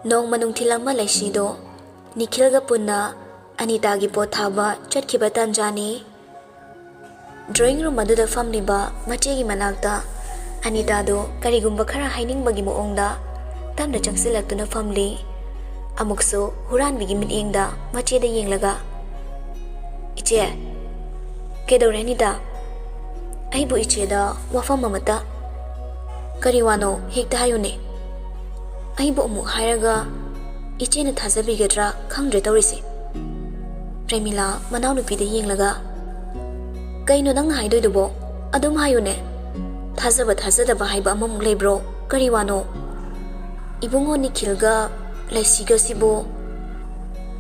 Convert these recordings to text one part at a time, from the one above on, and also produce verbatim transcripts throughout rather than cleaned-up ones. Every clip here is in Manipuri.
ꯅꯣꯡꯃ ꯅꯨꯡꯊꯤꯜ ꯑꯃ ꯂꯩꯁꯤꯗꯣ ꯅꯤꯈꯤꯜꯒ ꯄꯨꯟꯅ ꯑꯅꯤꯇꯥꯒꯤ ꯄꯣꯠ ꯊꯥꯕ ꯆꯠꯈꯤꯕ ꯇꯥꯟꯖꯥꯅꯤ꯫ Drawing room ꯑꯗꯨꯗ ꯐꯝꯂꯤꯕ ꯃꯆꯦꯒꯤ ꯃꯅꯥꯛꯇ ꯑꯅꯤꯇꯥꯗꯣ ꯀꯔꯤꯒꯨꯝꯕ ꯈꯔ ꯍꯥꯏꯅꯤꯡꯕꯒꯤ ꯃꯑꯣꯡꯗ ꯇꯞꯅ ꯆꯪꯁꯤꯜꯂꯛꯇꯨꯅ ꯐꯝꯂꯤ꯫ ꯑꯃꯨꯛꯁꯨ ꯍꯨꯔꯥꯟꯕꯤꯒꯤ ꯃꯤꯠꯌꯦꯡꯗ ꯃꯆꯦꯗ ꯌꯦꯡꯂꯒ, "ꯏꯆꯦ꯫" "ꯀꯩꯗꯧꯔꯦ ꯑꯅꯤꯇꯥ?" "ꯑꯩꯕꯨ ꯏꯆꯦꯗ ꯋꯥꯐꯝ ꯑꯃꯇ..." "ꯀꯔꯤ ꯋꯥꯅꯣ? ꯍꯦꯛꯇ ꯍꯥꯏꯌꯨꯅꯦ꯫" "ꯑꯩꯕꯨ ꯑꯃꯨꯛ ꯍꯥꯏꯔꯒ ꯏꯆꯦꯅ ꯊꯥꯖꯕꯤꯒꯗ꯭ꯔꯥ ꯈꯪꯗ꯭ꯔꯦ ꯇꯧꯔꯤꯁꯦ꯫" ꯄ꯭ꯔꯦꯃꯤꯂꯥ ꯃꯅꯥꯎꯅꯨꯄꯤꯗ ꯌꯦꯡꯂꯒ, "ꯀꯩꯅꯣ ꯅꯪꯅ ꯍꯥꯏꯗꯣꯏꯗꯨꯕꯣ? ꯑꯗꯨꯝ ꯍꯥꯏꯌꯨꯅꯦ꯫ ꯊꯥꯖꯕ ꯊꯥꯖꯗꯕ ꯍꯥꯏꯕ ꯑꯃꯃꯨꯛ ꯂꯩꯕ꯭ꯔꯣ? ꯀꯔꯤ ꯋꯥꯅꯣ?" "ꯏꯕꯨꯡꯉꯣ ꯅꯤꯈꯤꯜꯒ ꯂꯩꯁꯤꯒꯁꯤꯕꯨ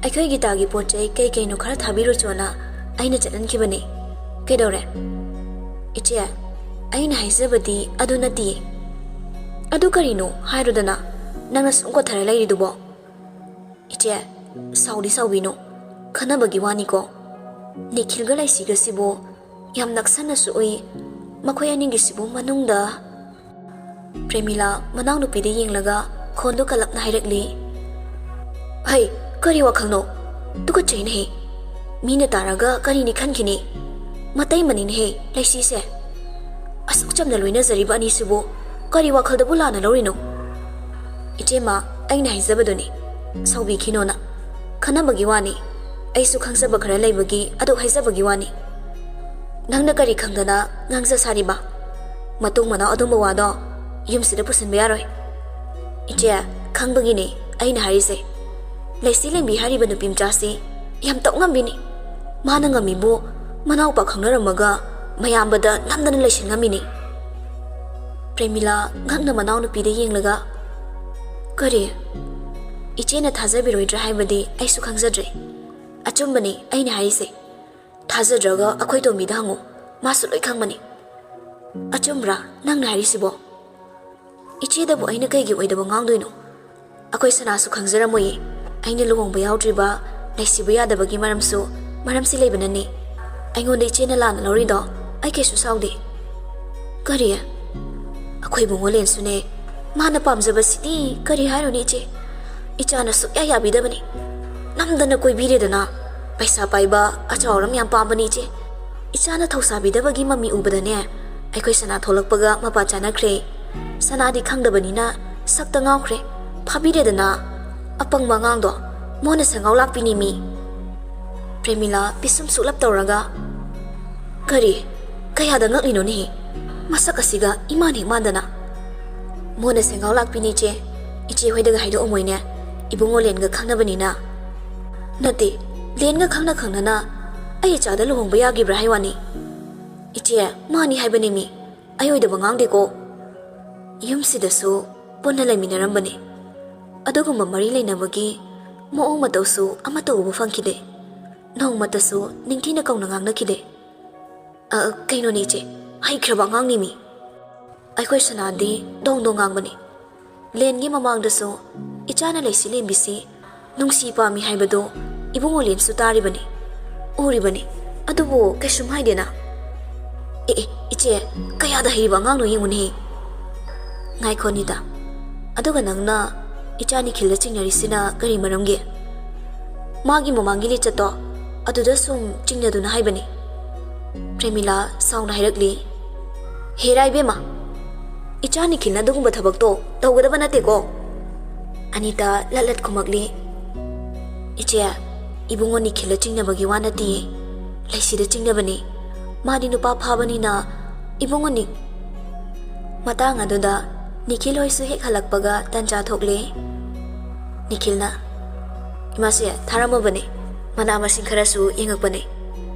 ꯑꯩꯈꯣꯏꯒꯤ ꯇꯥꯒꯤ ꯄꯣꯠ ꯆꯩ ꯀꯩ ꯀꯩꯅꯣ ꯈꯔ ꯊꯥꯕꯤꯔꯨꯆꯣꯅ ꯑꯩꯅ ꯆꯠꯍꯟꯈꯤꯕꯅꯤ꯫" "ꯀꯩꯗꯧꯔꯦ?" "ꯏꯆꯦ, ꯑꯩꯅ ꯍꯥꯏꯖꯕꯗꯤ ꯑꯗꯨ ꯅꯠꯇꯤꯌꯦ꯫" "ꯑꯗꯨ ꯀꯔꯤꯅꯣ? ꯍꯥꯏꯔꯨꯗꯅ, ꯅꯪꯅ ꯁꯨꯝ ꯀꯣꯠꯊꯔ ꯂꯩꯔꯤꯗꯨꯕꯣ?" "ꯏꯆꯦ, ꯁꯥꯎꯗꯤ ꯁꯥꯎꯕꯤꯅꯨ, ꯈꯟꯅꯕꯒꯤ ꯋꯥꯅꯤꯀꯣ꯫ ꯅꯤꯈꯤꯜꯒ ꯂꯩꯁꯤꯒꯁꯤꯕꯨ ꯌꯥꯝ ꯅꯛꯁꯟꯅꯁꯨ ꯎꯏ, ꯃꯈꯣꯏ ꯑꯅꯤꯒꯤꯁꯤꯕꯨ ꯃꯅꯨꯡꯗ..." ꯄ꯭ꯔꯦꯃꯤꯂꯥ ꯃꯅꯥꯎꯅꯨꯄꯤꯗ ꯌꯦꯡꯂꯒ ꯈꯣꯟꯗꯣ ꯀꯜꯂꯞꯅ ꯍꯥꯏꯔꯛꯂꯤ꯫ "ꯍꯩ, ꯀꯔꯤ ꯋꯥꯈꯜꯅꯣ? ꯇꯨꯀꯠꯆꯩꯅꯦꯍꯦ꯫ ꯃꯤꯅ ꯇꯥꯔꯒ ꯀꯔꯤꯅꯤ ꯈꯟꯈꯤꯅꯤ? ꯃꯇꯩꯃꯅꯤꯅꯦꯍꯦ ꯂꯩꯁꯤꯁꯦ꯫ ꯑꯁꯨꯛ ꯆꯝꯅ ꯂꯣꯏꯅꯖꯔꯤꯕ ꯑꯅꯤꯁꯤꯕꯨ ꯀꯔꯤ ꯋꯥꯈꯜꯗꯕꯨ ꯂꯥꯟꯅ ꯂꯧꯔꯤꯅꯣ?" "ꯏꯆꯦꯃ, ꯑꯩꯅ ꯍꯥꯏꯖꯕꯗꯨꯅꯤ, ꯁꯥꯎꯕꯤꯈꯤꯅꯣꯅ꯫ ꯈꯟꯅꯕꯒꯤ ꯋꯥꯅꯤ꯫ ꯑꯩꯁꯨ ꯈꯪꯖꯕ ꯈꯔ ꯂꯩꯕꯒꯤ ꯑꯗꯨ ꯍꯥꯏꯖꯕꯒꯤ ꯋꯥꯅꯤ꯫ ꯅꯪꯅ ꯀꯔꯤ ꯈꯪꯗꯅ ꯉꯥꯡꯖ ꯁꯥꯔꯤꯕ? ꯃꯇꯨꯡ ꯃꯅꯥꯎ ꯑꯗꯨꯝꯕ ꯋꯥꯗꯣ ꯌꯨꯝꯁꯤꯗ ꯄꯨꯁꯤꯟꯕ ꯌꯥꯔꯣꯏ꯫" "ꯏꯆꯦ, ꯈꯪꯕꯒꯤꯅꯦ ꯑꯩꯅ ꯍꯥꯏꯔꯤꯁꯦ꯫ ꯂꯩꯁꯤ ꯂꯦꯝꯕꯤ ꯍꯥꯏꯔꯤꯕ ꯅꯨꯄꯤ ꯃꯆꯥꯁꯤ ꯌꯥꯝ ꯇꯧ ꯉꯝꯕꯤꯅꯤ꯫ ꯃꯥꯅ ꯉꯝꯃꯤꯕꯨ ꯃꯅꯥꯎꯄꯥ ꯈꯪꯅꯔꯝꯃꯒ ꯃꯌꯥꯝꯕꯗ ꯅꯝꯗꯅ ꯂꯩꯁꯤꯟ ꯉꯝꯃꯤꯅꯤ꯫" ꯄ꯭ꯔꯦꯃꯤꯂꯥ ꯉꯛꯅ ꯃꯅꯥꯎꯅꯨꯄꯤꯗ ꯌꯦꯡꯂꯒ, "ꯀꯔꯤ? ꯏꯆꯦꯅ ꯊꯥꯖꯕꯤꯔꯣꯏꯗ꯭ꯔꯥ ꯍꯥꯏꯕꯗꯤ ꯑꯩꯁꯨ ꯈꯪꯖꯗ꯭ꯔꯦ꯫ ꯑꯆꯨꯝꯕꯅꯤ ꯑꯩꯅ ꯍꯥꯏꯔꯤꯁꯦ꯫ ꯊꯥꯖꯗ꯭ꯔꯒ ꯑꯩꯈꯣꯏ ꯇꯣꯝꯕꯤꯗ ꯍꯪꯉꯨ, ꯃꯥꯁꯨ ꯂꯣꯏ ꯈꯪꯕꯅꯤ꯫" "ꯑꯆꯨꯝꯕ꯭ꯔꯥ ꯅꯪꯅ ꯍꯥꯏꯔꯤꯁꯤꯕꯣ? ꯏꯆꯦꯗꯕꯨ ꯑꯩꯅ ꯀꯩꯒꯤ ꯑꯣꯏꯗꯕ ꯉꯥꯡꯗꯣꯏꯅꯣ? ꯑꯩꯈꯣꯏ ꯁꯅꯥꯁꯨ ꯈꯪꯖꯔꯝꯃꯣꯏꯌꯦ꯫ ꯑꯩꯅ ꯂꯨꯍꯣꯡꯕ ꯌꯥꯎꯗ꯭ꯔꯤꯕ ꯂꯩꯁꯤꯕꯨ ꯌꯥꯗꯕꯒꯤ ꯃꯔꯝꯁꯨ ꯃꯔꯝꯁꯤ ꯂꯩꯕꯅꯅꯤ꯫ ꯑꯩꯉꯣꯟꯗ ꯏꯆꯦꯅ ꯂꯥꯟꯅ ꯂꯧꯔꯤꯗꯣ ꯑꯩ ꯀꯩꯁꯨ ꯁꯥꯎꯗꯦ꯫" "ꯀꯔꯤ? ꯑꯩꯈꯣꯏ ꯏꯕꯨꯡꯉꯣ ꯂꯦꯟꯁꯨꯅꯦ, ꯃꯥꯅ ꯄꯥꯝꯖꯕꯁꯤꯗꯤ ꯀꯔꯤ ꯍꯥꯏꯔꯨꯅꯤ ꯏꯆꯦ? ꯏꯆꯥꯅ ꯁꯨꯛꯌꯥ ꯌꯥꯕꯤꯗꯕꯅꯤ꯫ ꯅꯝꯗꯅ ꯀꯣꯏꯕꯤꯔꯦꯗꯅ꯫ ꯄꯩꯁꯥ ꯄꯥꯏꯕ ꯑꯆꯥꯎꯔꯝ ꯌꯥꯝ ꯄꯥꯝꯕꯅꯤ ꯏꯆꯦ꯫ ꯏꯆꯥꯅ ꯊꯧꯁꯥꯕꯤꯗꯕꯒꯤ ꯃꯃꯤ ꯎꯕꯗꯅꯦ, ꯑꯩꯈꯣꯏ ꯁꯅꯥ ꯊꯣꯛꯂꯛꯄꯒ ꯃꯄꯥ ꯆꯥꯅꯈ꯭ꯔꯦ꯫ ꯁꯅꯥꯗꯤ ꯈꯪꯗꯕꯅꯤꯅ ꯁꯛꯇ ꯉꯥꯎꯈ꯭ꯔꯦ꯫ ꯐꯥꯕꯤꯔꯦꯗꯅ꯫ ꯑꯄꯪꯕ ꯑꯉꯥꯡꯗꯣ꯫ ꯃꯣꯟꯅ ꯁꯦꯡꯒꯥꯎ ꯂꯥꯛꯄꯤꯅꯤ ꯃꯤ꯫ ꯄ꯭ꯔꯦꯃꯤꯂꯥ ꯄꯤꯁꯨꯝ ꯁꯨꯛꯂꯞ ꯇꯧꯔꯒ, "ꯀꯔꯤ? ꯀꯌꯥꯗ ꯉꯛꯂꯤꯅꯣꯅꯦꯍꯦ? ꯃꯁꯛ ꯑꯁꯤꯒ ꯏꯃꯥꯟ ꯍꯦꯛ ꯃꯥꯟꯗꯅ!" "ꯃꯣꯟꯅ ꯁꯦꯡꯒꯥꯎ ꯂꯥꯛꯄꯤꯅꯤ ꯏꯆꯦ꯫ ꯏꯆꯦ ꯍꯣꯏꯗꯒ ꯍꯥꯏꯗꯣꯛꯑꯝꯃꯣꯏꯅꯦ꯫ ꯏꯕꯨꯡꯉꯣ ꯂꯦꯟꯒ ꯈꯪꯅꯕꯅꯤꯅ꯫" "ꯅꯠꯇꯦ, ꯂꯦꯟꯒ ꯈꯪꯅ ꯈꯪꯅꯅ ꯑꯩ ꯏꯆꯥꯗ ꯂꯨꯍꯣꯡꯕ ꯌꯥꯈꯤꯕ꯭ꯔꯥ ꯍꯥꯏ ꯋꯥꯅꯤ?" "ꯏꯆꯦ, ꯃꯥꯅꯤ ꯍꯥꯏꯕꯅꯦ ꯃꯤ꯫ ꯑꯩ ꯑꯣꯏꯗꯕ ꯉꯥꯡꯗꯦꯀꯣ꯫ ꯌꯨꯝꯁꯤꯗꯁꯨ ꯄꯨꯟꯅ ꯂꯩꯃꯤꯟꯅꯔꯝꯕꯅꯤ꯫ ꯑꯗꯨꯒꯨꯝꯕ ꯃꯔꯤ ꯂꯩꯅꯕꯒꯤ ꯃꯑꯣꯡ ꯃꯇꯧꯁꯨ ꯑꯃꯠꯇ ꯎꯕ ꯐꯪꯈꯤꯗꯦ꯫ ꯅꯣꯡꯃꯇꯁꯨ ꯅꯤꯡꯊꯤꯅ ꯀꯧꯅ ꯉꯥꯡꯅꯈꯤꯗꯦ꯫" "ꯑ, ꯀꯩꯅꯣꯅꯦ ꯏꯆꯦ, ꯍꯩꯈ꯭ꯔꯕ ꯑꯉꯥꯡꯅꯤ ꯃꯤ꯫" ꯑꯩꯈꯣꯏ ꯁꯅꯥꯗꯤ ꯗꯣꯡ ꯗꯣꯡ ꯉꯥꯡꯕꯅꯤ꯫ ꯂꯦꯟꯒꯤ ꯃꯃꯥꯡꯗꯁꯨ ꯏꯆꯥꯅ ꯂꯩꯁꯤ ꯂꯦꯝꯕꯤꯁꯤ ꯅꯨꯡꯁꯤ ꯄꯥꯝꯃꯤ ꯍꯥꯏꯕꯗꯨ ꯏꯕꯨꯡꯉꯣ ꯂꯦꯟꯁꯨ ꯇꯥꯔꯤꯕꯅꯤ, ꯎꯔꯤꯕꯅꯤ꯫ ꯑꯗꯨꯕꯨ ꯀꯩꯁꯨꯝ ꯍꯥꯏꯗꯦꯅ꯫ "ꯑꯦ, ꯑꯦ, ꯏꯆꯦ, ꯀꯌꯥꯗ ꯍꯩꯔꯤꯕ ꯑꯉꯥꯡꯅꯣ ꯌꯦꯡꯉꯨꯅꯦꯍꯦ꯫" "ꯉꯥꯏꯈꯣ ꯅꯤꯇꯥ, ꯑꯗꯨꯒ ꯅꯪꯅ ꯏꯆꯥ ꯅꯤꯈꯤꯜꯗ ꯆꯤꯡꯅꯔꯤꯁꯤꯅ ꯀꯔꯤ ꯃꯔꯝꯒꯤ?" "ꯃꯥꯒꯤ ꯃꯃꯥꯡꯒꯤ ꯂꯤꯆꯠꯇꯣ, ꯑꯗꯨꯗ ꯁꯨꯝ ꯆꯤꯡꯅꯗꯨꯅ ꯍꯥꯏꯕꯅꯤ꯫" ꯄ꯭ꯔꯦꯃꯤꯂꯥ ꯁꯥꯎꯅ ꯍꯥꯏꯔꯛꯂꯤ꯫ "ꯍꯦꯔꯥ ꯏꯕꯦꯝꯃ, ꯏꯆꯥ ꯅꯤꯈꯤꯜꯅ ꯑꯗꯨꯒꯨꯝꯕ ꯊꯕꯛꯇꯣ ꯇꯧꯒꯗꯕ ꯅꯠꯇꯦꯀꯣ꯫" ꯑꯅꯤꯇꯥ ꯂꯠ ꯂꯠ ꯈꯨꯝꯃꯛꯂꯤ꯫ "ꯏꯆꯦ, ꯏꯕꯨꯡꯉꯣ ꯅꯤꯈꯤꯜꯗ ꯆꯤꯡꯅꯕꯒꯤ ꯋꯥ ꯅꯠꯇꯤꯌꯦ, ꯂꯩꯁꯤꯗ ꯆꯤꯡꯅꯕꯅꯤ꯫ ꯃꯥꯗꯤ ꯅꯨꯄꯥ ꯐꯥꯕꯅꯤꯅ ꯏꯕꯨꯡꯉꯣ ꯅꯤ-" ꯃꯇꯥꯡ ꯑꯗꯨꯗ ꯅꯤꯈꯤꯜ ꯍꯣꯏꯁꯨ ꯍꯦꯛ ꯍꯜꯂꯛꯄꯒ ꯇꯟꯖꯥ ꯊꯣꯛꯂꯦ꯫ ꯅꯤꯈꯤꯜꯅ, "ꯏꯃꯥꯁꯦ ꯊꯥꯔꯝꯃꯕꯅꯦ, ꯃꯅꯥ ꯃꯁꯤꯡ ꯈꯔꯁꯨ ꯌꯦꯡꯉꯛꯄꯅꯦ꯫"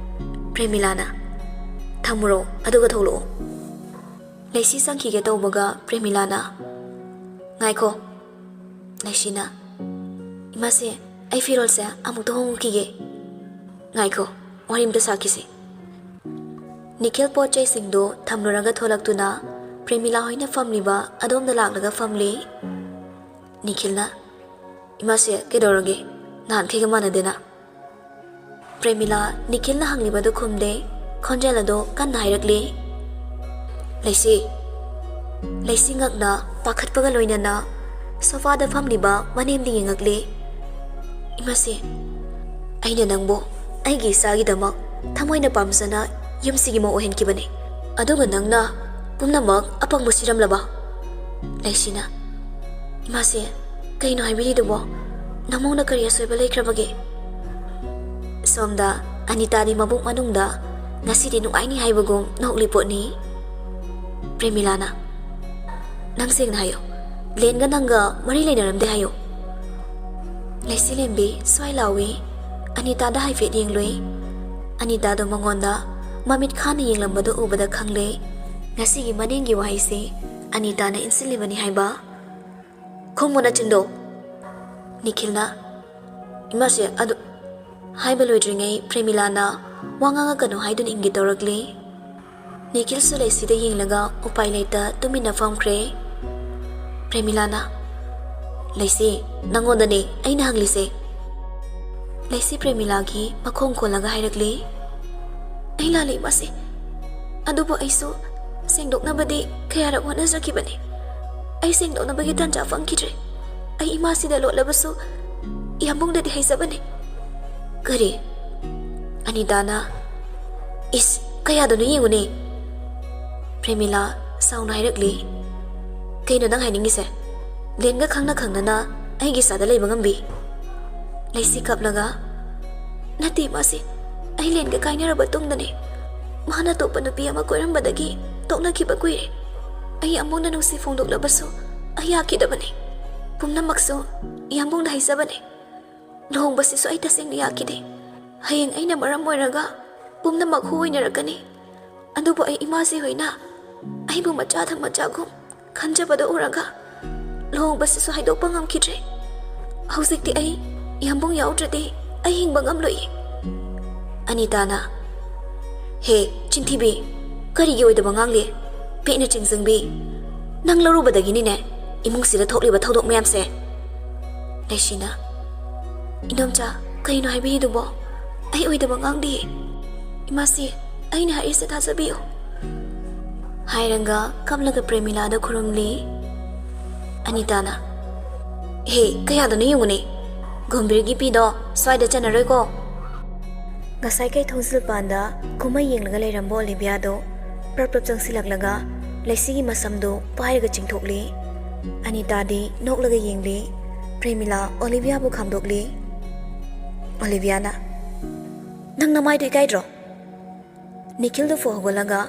ꯄ꯭ꯔꯦꯃꯤꯂꯥꯅ, "ꯊꯝꯃꯨꯔꯣ, ꯑꯗꯨꯒ ꯊꯣꯛꯂꯛꯑꯣ꯫" ꯂꯩꯁꯤ ꯆꯪꯈꯤꯒꯦ ꯇꯧꯕꯒ ꯄ꯭ꯔꯦꯃꯤꯂꯥꯅ, "ꯉꯥꯏꯈꯣ꯫" ꯂꯩꯁꯤꯅ, "ꯏꯃꯥꯁꯦ, ꯑꯩ ꯐꯤꯔꯣꯜꯁꯦ ꯑꯃꯨꯛꯇ ꯍꯣꯡꯉꯨꯈꯤꯒꯦ꯫" "ꯉꯥꯏꯈꯣ, ꯋꯥꯔꯤ ꯑꯝꯇ ꯁꯥꯈꯤꯁꯤ꯫" ꯅꯤꯈꯤꯜ ꯄꯣꯠ ꯆꯩꯁꯤꯡꯗꯨ ꯊꯝꯂꯨꯔꯒ ꯊꯣꯛꯂꯛꯇꯨꯅ ꯄ꯭ꯔꯦꯃꯤꯂꯥ ꯍꯣꯏꯅ ꯐꯝꯂꯤꯕ ꯑꯗꯣꯝꯗ ꯂꯥꯛꯂꯒ ꯐꯝꯂꯤ꯫ ꯅꯤꯈꯤꯜꯅ, "ꯏꯃꯥꯁꯦ, ꯀꯩꯗꯧꯔꯒꯦ? ꯅꯍꯥꯟꯈꯩꯒ ꯃꯥꯟꯅꯗꯦꯅ?" ꯄ꯭ꯔꯦꯃꯤꯂꯥ ꯅꯤꯈꯤꯜꯅ ꯍꯪꯂꯤꯕꯗꯨ ꯈꯨꯝꯗꯦ꯫ ꯈꯣꯟꯖꯦꯜ ꯑꯗꯨ ꯀꯟꯅ ꯍꯥꯏꯔꯛꯂꯤ꯫ "ꯂꯩꯁꯤ꯫" ꯂꯩꯁꯤ ꯉꯛꯅ ꯄꯥꯈꯠꯄꯒ ꯂꯣꯏꯅꯅ ꯁꯣꯐꯥꯗ ꯐꯝꯂꯤꯕ ꯃꯅꯦꯝꯗ ꯌꯦꯡꯉꯛꯂꯦ꯫ "ꯏꯃꯥꯁꯤ, ꯑꯩꯅ ꯅꯪꯕꯨ ꯑꯩꯒꯤ ꯏꯆꯥꯒꯤꯗꯃꯛ ꯊꯃꯣꯏꯅ ꯄꯥꯝꯖꯅ ꯌꯨꯝꯁꯤꯒꯤ ꯃꯧ ꯑꯣꯏꯍꯟꯈꯤꯕꯅꯤ꯫ ꯑꯗꯨꯒ ꯅꯪꯅ ꯄꯨꯝꯅꯃꯛ ꯑꯄꯪꯕ ꯁꯤꯔꯝꯂꯕ?" ꯂꯩꯁꯤꯅ, "ꯏꯃꯥꯁꯤ, ꯀꯩꯅꯣ ꯍꯥꯏꯕꯤꯔꯤꯗꯨꯕꯣ? ꯅꯃꯧꯅ ꯀꯔꯤ ꯑꯁꯣꯏꯕ ꯂꯩꯈ꯭ꯔꯕꯒꯦ?" ꯁꯣꯝꯗ ꯑꯅꯤꯇꯥꯗꯤ ꯃꯕꯨꯛ ꯃꯅꯨꯡꯗ ꯉꯁꯤꯗꯤ ꯅꯨꯡꯉꯥꯏꯅꯤ ꯍꯥꯏꯕꯒꯨꯝ ꯅꯣꯛꯂꯤ ꯄꯣꯠꯅꯤ꯫ ꯄ꯭ꯔꯦꯃꯤꯂꯥꯅ, "ꯅꯪ ꯁꯦꯡꯅ ꯍꯥꯏꯌꯣ, ꯂꯦꯟꯒ ꯅꯪꯒ ꯃꯔꯤ ꯂꯩꯅꯔꯝꯗꯦ ꯍꯥꯏꯌꯣ?" ꯂꯩꯁꯤꯂꯦꯝꯕꯤ ꯁ꯭ꯋꯥꯏ ꯂꯥꯎꯏ꯫ ꯑꯅꯤꯇꯥꯗ ꯍꯥꯏꯐꯦꯠ ꯌꯦꯡꯂꯨꯏ꯫ ꯑꯅꯤꯇꯥꯗꯣ ꯃꯉꯣꯟꯗ ꯃꯃꯤꯠ ꯈꯥꯅ ꯌꯦꯡꯂꯝꯕꯗꯨ ꯎꯕꯗ ꯈꯪꯂꯦ, ꯉꯁꯤꯒꯤ ꯃꯅꯦꯝꯒꯤ ꯋꯥꯍꯩꯁꯤ ꯑꯅꯤꯇꯥꯅ ꯏꯟꯁꯤꯜꯂꯤꯕꯅꯤ ꯍꯥꯏꯕ꯫ "ꯈꯨꯝꯃꯨ ꯅꯆꯤꯟꯗꯣ!" ꯅꯤꯈꯤꯜꯅ, "ꯏꯃꯥꯁꯦ, ꯑꯗꯨ," ꯍꯥꯏꯕ ꯂꯣꯏꯗ꯭ꯔꯤꯉꯩ ꯄ꯭ꯔꯦꯃꯤꯂꯥꯅ ꯋꯥ ꯉꯥꯡꯉꯛꯀꯅꯨ ꯍꯥꯏꯗꯨꯅ ꯏꯪꯒꯤꯠ ꯇꯧꯔꯛꯂꯤ꯫ ꯅꯤꯈꯤꯜꯁꯨ ꯂꯩꯁꯤꯗ ꯌꯦꯡꯂꯒ ꯎꯄꯥꯏ ꯂꯩꯇ ꯇꯨꯃꯤꯟꯅ ꯐꯝꯈ꯭ꯔꯦ꯫ ꯄ꯭ꯔꯦꯃꯤꯂꯥꯅ, "ꯂꯩꯁꯤ, ꯅꯪꯉꯣꯟꯗꯅꯦ ꯑꯩꯅ ꯍꯪꯂꯤꯁꯦ꯫" ꯂꯩꯁꯤ ꯄ꯭ꯔꯦꯃꯤꯂꯥꯒꯤ ꯃꯈꯣꯡ ꯀꯣꯜꯂꯒ ꯍꯥꯏꯔꯛꯂꯤ, "ꯑꯩ ꯂꯥꯜꯂꯦ ꯏꯃꯥꯁꯦ, ꯑꯗꯨꯕꯨ ꯑꯩꯁꯨ ꯁꯦꯡꯗꯣꯛꯅꯕꯗꯤ ꯀꯌꯥꯔꯛ ꯍꯣꯠꯅꯖꯈꯤꯕꯅꯤ꯫ ꯑꯩ ꯁꯦꯡꯗꯣꯛꯅꯕꯒꯤ ꯇꯥꯟꯖꯥ ꯐꯪꯈꯤꯗ꯭ꯔꯦ꯫ ꯑꯩ ꯏꯃꯥꯁꯤꯗ ꯂꯣꯠꯂꯕꯁꯨ ꯌꯥꯝꯕꯨꯡꯗꯗꯤ ꯍꯥꯏꯖꯕꯅꯤ꯫" "ꯀꯔꯤ?" ꯑꯅꯤꯇꯥꯅ, "ꯏꯁ, ꯀꯌꯥꯗꯅꯣ ꯌꯦꯡꯉꯨꯅꯦ꯫" ꯄ꯭ꯔꯦꯃꯤꯂꯥ ꯁꯥꯎꯅ ꯍꯥꯏꯔꯛꯂꯤ, "ꯀꯩꯅꯣ ꯅꯪ ꯍꯥꯏꯅꯤꯡꯉꯤꯁꯦ? ꯂꯦꯟꯒ ꯈꯪꯅ ꯈꯪꯅꯅ ꯑꯩꯒꯤ ꯏꯆꯥꯗ ꯂꯩꯕ ꯉꯝꯕꯤ?" ꯂꯩꯁꯤ ꯀꯞꯂꯒ, "ꯅꯠꯇꯦ ꯏꯃꯥꯁꯤ, ꯑꯩ ꯂꯦꯟꯒ ꯀꯥꯏꯅꯔꯕ ꯇꯨꯡꯗꯅꯦ꯫ ꯃꯥꯅ ꯑꯇꯣꯞꯄ ꯅꯨꯄꯤ ꯑꯃ ꯀꯣꯏꯔꯝꯕꯗꯒꯤ ꯇꯣꯛꯅꯈꯤꯕ ꯀꯨꯏꯔꯦ꯫ ꯑꯩ ꯌꯥꯝꯕꯨꯡꯅ ꯅꯨꯡꯁꯤ ꯐꯣꯡꯗꯣꯛꯂꯕꯁꯨ ꯑꯩ ꯌꯥꯈꯤꯗꯕꯅꯤ꯫ ꯄꯨꯝꯅꯃꯛꯁꯨ ꯌꯥꯝꯕꯨꯡꯗ ꯍꯥꯏꯖꯕꯅꯤ꯫ ꯂꯨꯍꯣꯡꯕꯁꯤꯁꯨ ꯑꯩ ꯇꯁꯦꯡꯅ ꯌꯥꯈꯤꯗꯦ꯫ ꯍꯌꯦꯡ ꯑꯩꯅ ꯃꯔꯝ ꯑꯣꯏꯔꯒ ꯄꯨꯝꯅꯃꯛ ꯍꯨ ꯑꯣꯏꯅꯔꯛꯀꯅꯤ꯫ ꯑꯗꯨꯕꯨ ꯑꯩ ꯏꯃꯥꯁꯤ ꯍꯣꯏꯅ ꯑꯩꯕꯨ ꯃꯆꯥꯗꯪ ꯃꯆꯥꯒꯨꯝ ꯈꯟꯖꯕꯗꯨ ꯎꯔꯒ ꯂꯨꯍꯣꯡꯕꯁꯤꯁꯨ ꯍꯥꯏꯗꯣꯛꯄ ꯉꯝꯈꯤꯗ꯭ꯔꯦ꯫ ꯍꯧꯖꯤꯛꯇꯤ ꯑꯩ ꯌꯥꯝꯕꯨꯡ ꯌꯥꯎꯗ꯭ꯔꯗꯤ ꯑꯩ ꯍꯤꯡꯕ ꯉꯝꯂꯣꯏꯌꯦ꯫" ꯑꯅꯤꯇꯥꯅ, "ꯍꯦ, ꯆꯤꯟꯊꯤꯕꯤ, ꯀꯔꯤꯒꯤ ꯑꯣꯏꯗꯕ ꯉꯥꯡꯂꯤ? ꯄꯦꯠꯅ ꯆꯤꯡꯖꯪꯕꯤ, ꯅꯪ ꯂꯧꯔꯨꯕꯗꯒꯤꯅꯤꯅꯦ ꯏꯃꯨꯡꯁꯤꯗ ꯊꯣꯛꯂꯤꯕ ꯊꯧꯗꯣꯛ ꯃꯌꯥꯝꯁꯦ꯫" ꯂꯩꯁꯤꯅ, "ꯏꯟꯗꯣꯝꯆꯥ, ꯀꯩꯅꯣ ꯍꯥꯏꯕꯤꯔꯤꯗꯨꯕꯣ? ꯑꯩ ꯑꯣꯏꯗꯕ ꯉꯥꯡꯗꯤꯌꯦ꯫ ꯏꯃꯥꯁꯤ, ꯑꯩꯅ ꯍꯥꯏꯔꯤꯁꯦ ꯊꯥꯖꯕꯤꯌꯨ꯫" ꯍꯥꯏꯔꯒ ꯀꯞꯂꯒ ꯄ꯭ꯔꯦꯃꯤꯂꯥꯗ ꯈꯨꯔꯨꯝꯂꯤ꯫ ꯑꯅꯤꯇꯥꯅ, ꯍꯦ, ꯀꯌꯥꯗꯅꯣ ꯌꯦꯡꯉꯨꯅꯦ꯫ ꯒꯝꯚꯤꯔꯒꯤ ꯄꯤꯗꯣ ꯁ꯭ꯋꯥꯏꯗ ꯆꯟꯅꯔꯣꯏꯀꯣ꯫ ꯉꯁꯥꯏ ꯀꯩ ꯊꯣꯡꯖꯤꯜ ꯄꯥꯟꯗ ꯀꯨꯝꯍꯩ ꯌꯦꯡꯂꯒ ꯂꯩꯔꯝꯕ ꯑꯣꯂꯤꯚꯤꯌꯥꯗꯣ ꯄ꯭ꯔꯞ ꯄ꯭ꯔꯞ ꯆꯪꯁꯤꯜꯂꯛꯂꯒ ꯂꯩꯁꯤꯒꯤ ꯃꯁꯝꯗꯣ ꯄꯥꯏꯔꯒ ꯆꯤꯡꯊꯣꯛꯂꯤ꯫ ꯑꯅꯤꯇꯥꯗꯤ ꯅꯣꯛꯂꯒ ꯌꯦꯡꯂꯤ꯫ ꯄ꯭ꯔꯦꯃꯤꯂꯥ ꯑꯣꯂꯤꯚꯤꯌꯥꯕꯨ ꯈꯥꯝꯗꯣꯛꯂꯤ꯫ ꯑꯣꯂꯤꯚꯤꯌꯥꯅ, "ꯅꯪ ꯅꯃꯥꯏꯗꯣ ꯏꯀꯥꯏꯗ꯭ꯔꯣ?" ꯅꯤꯈꯤꯜꯗꯣ ꯐꯨ ꯍꯧꯒꯠꯂꯒ,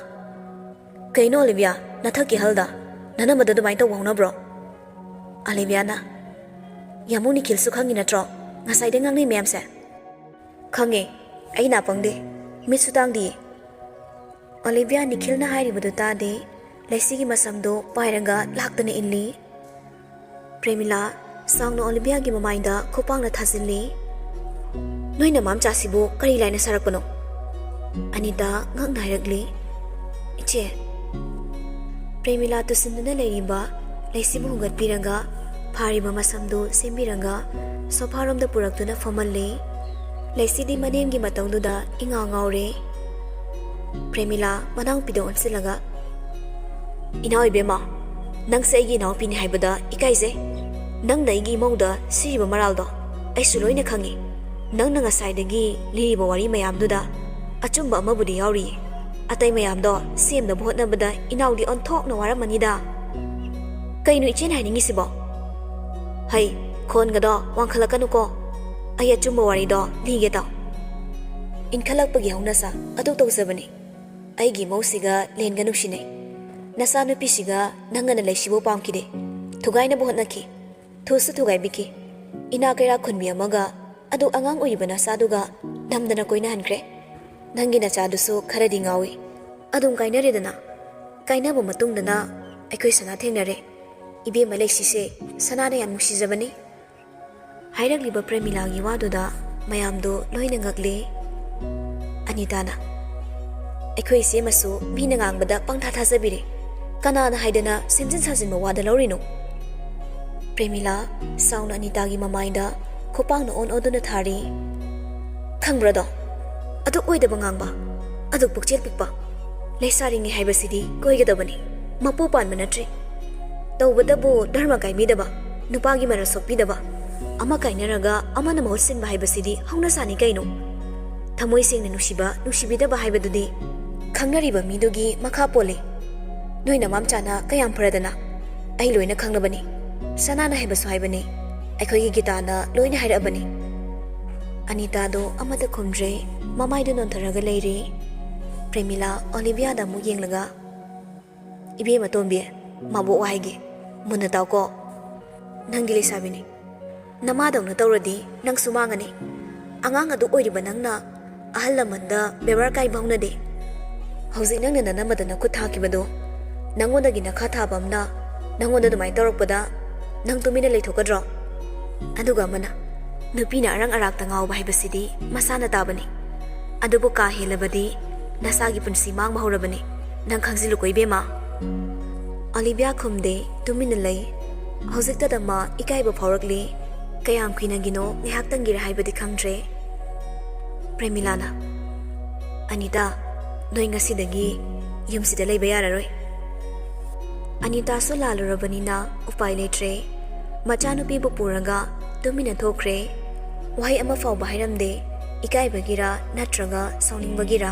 "ꯀꯩꯅꯣ ꯑꯣꯂꯤꯚꯤꯌꯥ, ꯅꯊꯛꯀꯤ ꯍꯜꯗ ꯅꯅꯝꯃꯗ ꯑꯗꯨꯃꯥꯏꯅ ꯇꯧꯕ ꯍꯧꯅꯕ꯭ꯔꯣ?" ꯑꯣꯂꯤꯚꯤꯌꯥꯅ, "ꯌꯥꯃꯨ ꯅꯤꯈꯤꯜꯁꯨ ꯈꯪꯉꯤ ꯅꯠꯇ꯭ꯔꯣ ꯉꯁꯥꯏꯗꯩ ꯉꯥꯡꯅꯩ ꯃꯌꯥꯝꯁꯦ?" "ꯈꯪꯉꯦ, ꯑꯩ ꯅꯥꯄꯪꯗꯦ, ꯃꯤꯠꯁꯨ ꯇꯥꯡꯗꯤꯌꯦ꯫" ꯑꯣꯂꯤꯚꯤꯌꯥ ꯅꯤꯈꯤꯜꯅ ꯍꯥꯏꯔꯤꯕꯗꯨ ꯇꯥꯗꯦ꯫ ꯂꯩꯁꯤꯒꯤ ꯃꯁꯝꯗꯣ ꯄꯥꯏꯔꯒ ꯂꯥꯛꯇꯅ ꯏꯜꯂꯤ꯫ ꯄ꯭ꯔꯦꯃꯤꯂꯥ ꯁꯥꯎꯅ ꯑꯣꯂꯤꯚꯤꯌꯥꯒꯤ ꯃꯃꯥꯏꯗ ꯈꯨꯄꯥꯛꯅ ꯊꯥꯖꯤꯜꯂꯤ꯫ "ꯅꯣꯏ ꯅꯃꯥꯝꯆꯥꯁꯤꯕꯨ ꯀꯔꯤ ꯂꯥꯏꯅ ꯁꯥꯔꯛꯄꯅꯣ?" ꯑꯅꯤꯇꯥ ꯉꯛꯅ ꯍꯥꯏꯔꯛꯂꯤ꯫ "ꯏꯆꯦ꯫" ꯄ꯭ꯔꯦꯃꯤꯂꯥ ꯇꯨꯁꯤꯟꯗꯨꯅ ꯂꯩꯔꯤꯕ ꯂꯩꯁꯤꯕꯨ ꯍꯨꯒꯠꯄꯤꯔꯒ ꯐꯥꯔꯤꯕ ꯃꯁꯝꯗꯨ ꯁꯦꯝꯕꯤꯔꯒ ꯁꯣꯐꯥꯔꯣꯝꯗ ꯄꯨꯔꯛꯇꯨꯅ ꯐꯝꯍꯜꯂꯤ꯫ ꯂꯩꯁꯤꯗꯤ ꯃꯅꯦꯝꯒꯤ ꯃꯇꯧꯗꯨꯗ ꯏꯉꯥꯎ ꯉꯥꯎꯔꯦ꯫ ꯄ꯭ꯔꯦꯃꯤꯂꯥ ꯃꯅꯥꯎꯄꯤꯗ ꯑꯣꯟꯁꯤꯜꯂꯒ, "ꯏꯅꯥꯎ ꯏꯕꯦꯝꯃ, ꯅꯪꯁꯦ ꯑꯩꯒꯤ ꯏꯅꯥꯎꯄꯤꯅꯤ ꯍꯥꯏꯕꯗ ꯏꯀꯥꯏꯖꯩ꯫ ꯅꯪꯅ ꯑꯩꯒꯤ ꯏꯃꯧꯗ ꯁꯤꯔꯤꯕ ꯃꯔꯥꯜꯗꯣ ꯑꯩꯁꯨ ꯂꯣꯏꯅ ꯈꯪꯉꯤ꯫ ꯅꯪꯅ ꯉꯁꯥꯏꯗꯒꯤ ꯂꯤꯔꯤꯕ ꯋꯥꯔꯤ ꯃꯌꯥꯝꯗꯨꯗ ꯑꯆꯨꯝꯕ ꯑꯃꯕꯨꯗꯤ ꯌꯥꯎꯔꯤꯌꯦ꯫ ꯑꯇꯩ ꯃꯌꯥꯝꯗꯣ ꯁꯦꯝꯅꯕ ꯍꯣꯠꯅꯕꯗ ꯏꯅꯥꯎꯗꯤ ꯑꯣꯟꯊꯣꯛꯅ ꯋꯥꯔꯝꯃꯅꯤꯗ꯫" "ꯀꯩꯅꯣ ꯏꯆꯦꯅ ꯍꯥꯏꯅꯤꯡꯉꯤꯁꯤꯕꯣ?" "ꯍꯩ, ꯈꯣꯟꯒꯗꯣ ꯋꯥꯡꯈꯠꯂꯛꯀꯅꯨꯀꯣ꯫ ꯑꯩ ꯑꯆꯨꯝꯕ ꯋꯥꯔꯤꯗꯣ ꯂꯤꯒꯦ ꯇꯥꯎ꯫ ꯏꯟꯈꯠꯂꯛꯄꯒꯤ ꯍꯧꯅꯁꯥ ꯑꯗꯨ ꯇꯧꯖꯕꯅꯤ꯫ ꯑꯩꯒꯤ ꯏꯃꯧꯁꯤꯒ ꯂꯦꯟꯒ ꯅꯨꯡꯁꯤꯅꯩ꯫ ꯅꯆꯥꯅꯨꯄꯤꯁꯤꯒ ꯅꯪꯒꯅ ꯂꯩꯁꯤꯕꯨ ꯄꯥꯝꯈꯤꯗꯦ꯫ ꯊꯨꯒꯥꯏꯅꯕ ꯍꯣꯠꯅꯈꯤ꯫ ꯊꯨꯁꯨ ꯊꯨꯒꯥꯏꯕꯤꯈꯤ꯫ ꯏꯅꯥ ꯀꯩꯔꯥꯛ ꯈꯨꯟꯕꯤ ꯑꯃꯒ ꯑꯗꯨꯛ ꯑꯉꯥꯡ ꯑꯣꯏꯔꯤꯕ ꯅꯆꯥꯗꯨꯒ ꯅꯝꯗꯅ ꯀꯣꯏꯅꯍꯟꯈ꯭ꯔꯦ꯫ ꯅꯪꯒꯤ ꯅꯆꯥꯗꯨꯁꯨ ꯈꯔꯗꯤ ꯉꯥꯎꯏ꯫ ꯑꯗꯨꯝ ꯀꯥꯏꯅꯔꯦꯗꯅ꯫ ꯀꯥꯏꯅꯕ ꯃꯇꯨꯡꯗꯅ ꯑꯩꯈꯣꯏ ꯁꯅꯥ ꯊꯦꯡꯅꯔꯦ꯫ ꯏꯕꯦꯝꯃ ꯂꯩꯁꯤꯁꯦ ꯁꯅꯥꯅ ꯌꯥꯝ ꯅꯨꯡꯁꯤꯖꯕꯅꯤ꯫" ꯍꯥꯏꯔꯛꯂꯤꯕ ꯄ꯭ꯔꯦꯃꯤꯂꯥꯒꯤ ꯋꯥꯗꯨꯗ ꯃꯌꯥꯝꯗꯣ ꯂꯣꯏꯅ ꯉꯛꯂꯦ꯫ ꯑꯅꯤꯇꯥꯅ, "ꯑꯩꯈꯣꯏ ꯏꯆꯦꯃꯁꯨ ꯃꯤꯅ ꯉꯥꯡꯕꯗ ꯄꯪꯊꯥ ꯊꯥꯖꯕꯤꯔꯦ꯫ ꯀꯅꯥꯅ ꯍꯥꯏꯗꯅ ꯁꯦꯝꯖꯤꯟ ꯁꯥꯖꯤꯟꯕ ꯋꯥꯗ ꯂꯧꯔꯤꯅꯣ?" ꯄ꯭ꯔꯦꯃꯤꯂꯥ ꯁꯥꯎꯅ ꯑꯅꯤꯇꯥꯒꯤ ꯃꯃꯥꯏꯗ ꯈꯨꯄꯥꯛꯅ ꯑꯣꯟ ꯑꯣꯟꯗꯨꯅ ꯊꯥꯔꯤ꯫ "ꯈꯪꯕ꯭ꯔꯥꯗꯣ? ꯑꯗꯨꯛ ꯑꯣꯏꯗꯕ ꯉꯥꯡꯕ, ꯑꯗꯨꯛ ꯄꯨꯛꯆꯦꯜ ꯄꯤꯛꯄ꯫ ꯂꯩꯁꯥꯔꯤꯉꯩ ꯍꯥꯏꯕꯁꯤꯗꯤ ꯀꯣꯏꯒꯗꯕꯅꯤ, ꯃꯄꯨ ꯄꯥꯟꯕ ꯅꯠꯇ꯭ꯔꯤ꯫ ꯇꯧꯕꯇꯕꯨ ꯙꯔꯃ ꯀꯥꯏꯕꯤꯗꯕ, ꯅꯨꯄꯥꯒꯤ ꯃꯔꯜ ꯁꯣꯛꯄꯤꯗꯕ, ꯑꯃ ꯀꯥꯏꯅꯔꯒ ꯑꯃꯅ ꯃꯍꯨꯠ ꯁꯤꯟꯕ ꯍꯥꯏꯕꯁꯤꯗꯤ ꯍꯧꯅꯁꯥꯅꯤ ꯀꯩꯅꯣ꯫ ꯊꯃꯣꯏ ꯁꯦꯡꯅ ꯅꯨꯡꯁꯤꯕ, ꯅꯨꯡꯁꯤꯕꯤꯗꯕ ꯍꯥꯏꯕꯗꯨꯗꯤ ꯈꯪꯅꯔꯤꯕ ꯃꯤꯗꯨꯒꯤ ꯃꯈꯥ ꯄꯣꯜꯂꯤ꯫ ꯅꯣꯏ ꯅꯃꯥꯝꯆꯥꯅ ꯀꯌꯥꯝ ꯐꯔꯗꯅ꯫ ꯑꯩ ꯂꯣꯏꯅ ꯈꯪꯂꯕꯅꯤ꯫ ꯁꯅꯥꯅ ꯍꯥꯏꯕꯁꯨ ꯍꯥꯏꯕꯅꯤ꯫ ꯑꯩꯈꯣꯏꯒꯤ ꯒꯤꯇꯥꯅ ꯂꯣꯏꯅ ꯍꯥꯏꯔꯛꯑꯕꯅꯤ꯫ ꯑꯅꯤꯇꯥꯗꯣ ꯑꯃꯠꯇ ꯈꯨꯝꯗ꯭ꯔꯦ꯫ ꯃꯃꯥꯏꯗꯨ ꯅꯣꯟꯊꯔꯒ ꯂꯩꯔꯦ꯫ ꯄ꯭ꯔꯦꯃꯤꯂꯥ ꯑꯣꯂꯤꯚꯤꯌꯥꯗ ꯑꯃꯨꯛ ꯌꯦꯡꯂꯒ, "ꯏꯕꯦꯝꯃ ꯇꯣꯝꯕꯤ, ꯃꯕꯣꯛ ꯋꯥ ꯍꯥꯏꯒꯦ, ꯃꯨꯟꯅ ꯇꯥꯎꯀꯣ꯫ ꯅꯪꯗꯤ ꯂꯩꯁꯥꯕꯤꯅꯤ꯫ ꯅꯃꯥꯗꯧꯅ ꯇꯧꯔꯗꯤ ꯅꯪꯁꯨ ꯃꯥꯡꯉꯅꯤ꯫ ꯑꯉꯥꯡ ꯑꯗꯨ ꯑꯣꯏꯔꯤꯕ ꯅꯪꯅ ꯑꯍꯜ ꯂꯃꯟꯗ ꯕꯦꯕꯥꯔ ꯀꯥꯏꯕ ꯍꯧꯅꯗꯦ꯫ ꯍꯧꯖꯤꯛ ꯅꯪꯅ ꯅꯅꯝꯃꯗ ꯅꯈꯨꯠ ꯊꯥꯈꯤꯕꯗꯣ, ꯅꯪꯉꯣꯟꯗꯒꯤ ꯅꯈꯥ ꯊꯥꯕ ꯑꯃꯅ ꯅꯪꯉꯣꯟꯗ ꯑꯗꯨꯃꯥꯏꯅ ꯇꯧꯔꯛꯄꯗ ꯅꯪ ꯇꯨꯃꯤꯟꯅ ꯂꯩꯊꯣꯛꯀꯗ꯭ꯔꯣ?" ꯑꯗꯨꯒ ꯑꯃꯅ, "ꯅꯨꯄꯤꯅ ꯑꯔꯥꯡ ꯑꯔꯥꯛꯇ ꯉꯥꯎꯕ ꯍꯥꯏꯕꯁꯤꯗꯤ ꯃꯁꯥꯅ ꯇꯥꯕꯅꯤ꯫ ꯑꯗꯨꯕꯨ ꯀꯥ ꯍꯦꯜꯂꯕꯗꯤ ꯅꯁꯥꯒꯤ ꯄꯨꯟꯁꯤ ꯃꯥꯡꯕ ꯍꯧꯔꯕꯅꯤ꯫ ꯅꯪ ꯈꯪꯖꯤꯜꯂꯨꯀꯣ ꯏꯕꯦꯝꯃ꯫" ꯑꯣꯂꯤꯚꯤꯌꯥ ꯈꯨꯝꯗꯦ, ꯇꯨꯃꯤꯟꯅ ꯂꯩ꯫ ꯍꯧꯖꯤꯛꯇꯗ ꯃꯥ ꯏꯀꯥꯏꯕ ꯐꯥꯎꯔꯛꯂꯤ꯫ ꯀꯌꯥꯝ ꯀꯨꯏꯅꯒꯤꯅꯣ, ꯉꯥꯏꯍꯥꯛꯇꯪꯒꯤꯔ ꯍꯥꯏꯕꯗꯤ ꯈꯪꯗ꯭ꯔꯦ꯫ ꯄ꯭ꯔꯦꯃꯤꯂꯥꯅ, "ꯑꯅꯤꯇꯥ, ꯅꯣꯏ ꯉꯁꯤꯗꯒꯤ ꯌꯨꯝꯁꯤꯗ ꯂꯩꯕ ꯌꯥꯔꯔꯣꯏ꯫" ꯑꯅꯤꯇꯥꯁꯨ ꯂꯥꯜꯂꯨꯔꯕꯅꯤꯅ ꯎꯄꯥꯏ ꯂꯩꯇ꯭ꯔꯦ꯫ ꯃꯆꯥꯅꯨꯄꯤꯕꯨ ꯄꯨꯔꯒ ꯇꯨꯃꯤꯟꯅ ꯊꯣꯛꯈ꯭ꯔꯦ꯫ ꯋꯥꯍꯩ ꯑꯃ ꯐꯥꯎꯕ ꯍꯥꯏꯔꯝꯗꯦ꯫ ꯏꯀꯥꯏꯕꯒꯤꯔ ꯅꯠꯇ꯭ꯔꯒ ꯁꯥꯎꯅꯤꯡꯕꯒꯤꯔ?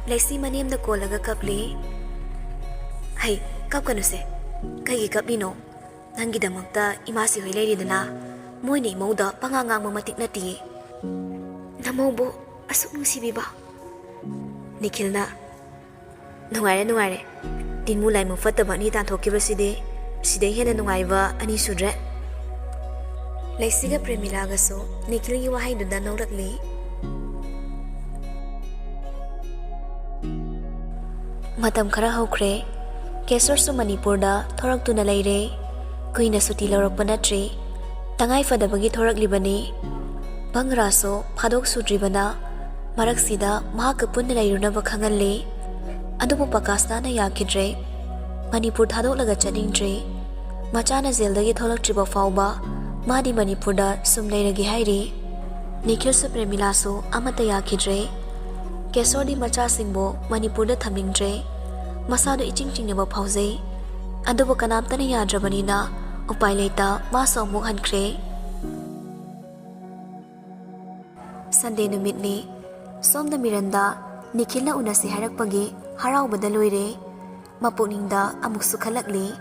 ꯂꯩꯁꯤ ꯃꯅꯦꯝꯗ ꯀꯣꯜꯂꯒ ꯀꯞꯂꯤ꯫ "ꯍꯩ, ꯀꯞꯀꯅꯨꯁꯦ꯫ ꯀꯩꯒꯤ ꯀꯞꯂꯤꯅꯣ? ꯅꯪꯒꯤꯗꯃꯛꯇ ꯏꯃꯥꯁꯤ ꯍꯣꯏ ꯂꯩꯔꯤꯗꯅ꯫ ꯃꯣꯏꯅ ꯏꯃꯧꯗ ꯄꯉꯥꯡ ꯉꯥꯡꯕ ꯃꯇꯤꯛ ꯅꯠꯇꯤꯌꯦ꯫ ꯅꯃꯧꯕꯨ ꯑꯁꯨꯛ ꯅꯨꯡꯁꯤꯕꯤꯕ꯫" ꯅꯤꯈꯤꯜꯅ, "ꯅꯨꯡꯉꯥꯏꯔꯦ, ꯅꯨꯡꯉꯥꯏꯔꯦ꯫ ꯇꯤꯟꯃꯨ ꯂꯥꯏꯃꯨ ꯐꯠꯇꯕ ꯑꯅꯤ ꯇꯥꯟꯊꯣꯛꯈꯤꯕꯁꯤꯗꯤ ꯁꯤꯗꯩ ꯍꯦꯟꯅ ꯅꯨꯡꯉꯥꯏꯕ ꯑꯅꯤ ꯁꯨꯗ꯭ꯔꯦ꯫" ꯂꯩꯁꯤꯒ ꯄ꯭ꯔꯦꯃꯤꯂꯥꯒꯁꯨ ꯅꯤꯈꯤꯜꯒꯤ ꯋꯥꯍꯩꯗꯨꯗ ꯅꯣꯛꯂꯛꯂꯤ꯫ ꯃꯇꯝ ꯈꯔ ꯍꯧꯈ꯭ꯔꯦ꯫ ꯀꯦꯁꯣꯔꯁꯨ ꯃꯅꯤꯄꯨꯔꯗ ꯊꯣꯔꯛꯇꯨꯅ ꯂꯩꯔꯦ꯫ ꯀꯨꯏꯅ ꯁꯨꯇꯤ ꯂꯧꯔꯛꯄ ꯅꯠꯇ꯭ꯔꯤ꯫ ꯇꯉꯥꯏ ꯐꯗꯕꯒꯤ ꯊꯣꯔꯛꯂꯤꯕꯅꯤ꯫ ꯕꯪꯒ꯭ꯔꯥꯁꯨ ꯐꯥꯗꯣꯛ ꯁꯨꯗ꯭ꯔꯤꯕꯅ ꯃꯔꯛꯁꯤꯗ ꯃꯍꯥꯛꯀ ꯄꯨꯟꯅ ꯂꯩꯔꯨꯅꯕ ꯈꯪꯍꯜꯂꯤ꯫ ꯑꯗꯨꯕꯨ ꯄꯀꯥꯁꯅꯥꯅ ꯌꯥꯈꯤꯗ꯭ꯔꯦ꯫ ꯃꯅꯤꯄꯨꯔ ꯊꯥꯗꯣꯛꯂꯒ ꯆꯠꯅꯤꯡꯗ꯭ꯔꯦ꯫ ꯃꯆꯥꯅ ꯖꯦꯜꯗꯒꯤ ꯊꯣꯛꯂꯛꯇ꯭ꯔꯤꯕ ꯐꯥꯎꯕ ꯃꯥꯗꯤ ꯃꯅꯤꯄꯨꯔꯗ ꯁꯨꯝ ꯂꯩꯔꯒꯦ ꯍꯥꯏꯔꯤ꯫ ꯅꯤꯈꯤꯜꯁꯨ ꯄ꯭ꯔꯦꯃꯤꯂꯥꯁꯨ ꯑꯃꯠꯇ ꯌꯥꯈꯤꯗ꯭ꯔꯦ꯫ ꯀꯦꯁꯣꯔꯗꯤ ꯃꯆꯥꯁꯤꯡꯕꯨ ꯃꯅꯤꯄꯨꯔꯗ ꯊꯝꯅꯤꯡꯗ꯭ꯔꯦ꯫ ꯃꯁꯥꯗꯨ ꯏꯆꯤꯡ ꯆꯤꯡꯅꯕ ꯐꯥꯎꯖꯩ꯫ ꯑꯗꯨꯕꯨ ꯀꯅꯥꯝꯇꯅ ꯌꯥꯗ꯭ꯔꯕꯅꯤꯅ ꯎꯄꯥꯏ ꯂꯩꯇ ꯃꯥꯁꯨ ꯑꯃꯨꯛ ꯍꯟꯈ꯭ꯔꯦ꯫ ꯁꯟꯗꯦ ꯅꯨꯃꯤꯠꯅꯤ꯫ ꯁꯣꯝꯗ ꯃꯤꯔꯟꯗꯥ ꯅꯤꯈꯤꯜꯅ ꯎꯅꯁꯤ ꯍꯥꯏꯔꯛꯄꯒꯤ ꯍꯔꯥꯎꯕꯗ ꯂꯣꯏꯔꯦ꯫ ꯃꯄꯨꯛꯅꯤꯡꯗ ꯑꯃꯨꯛꯁꯨ ꯈꯜꯂꯛꯂꯤ,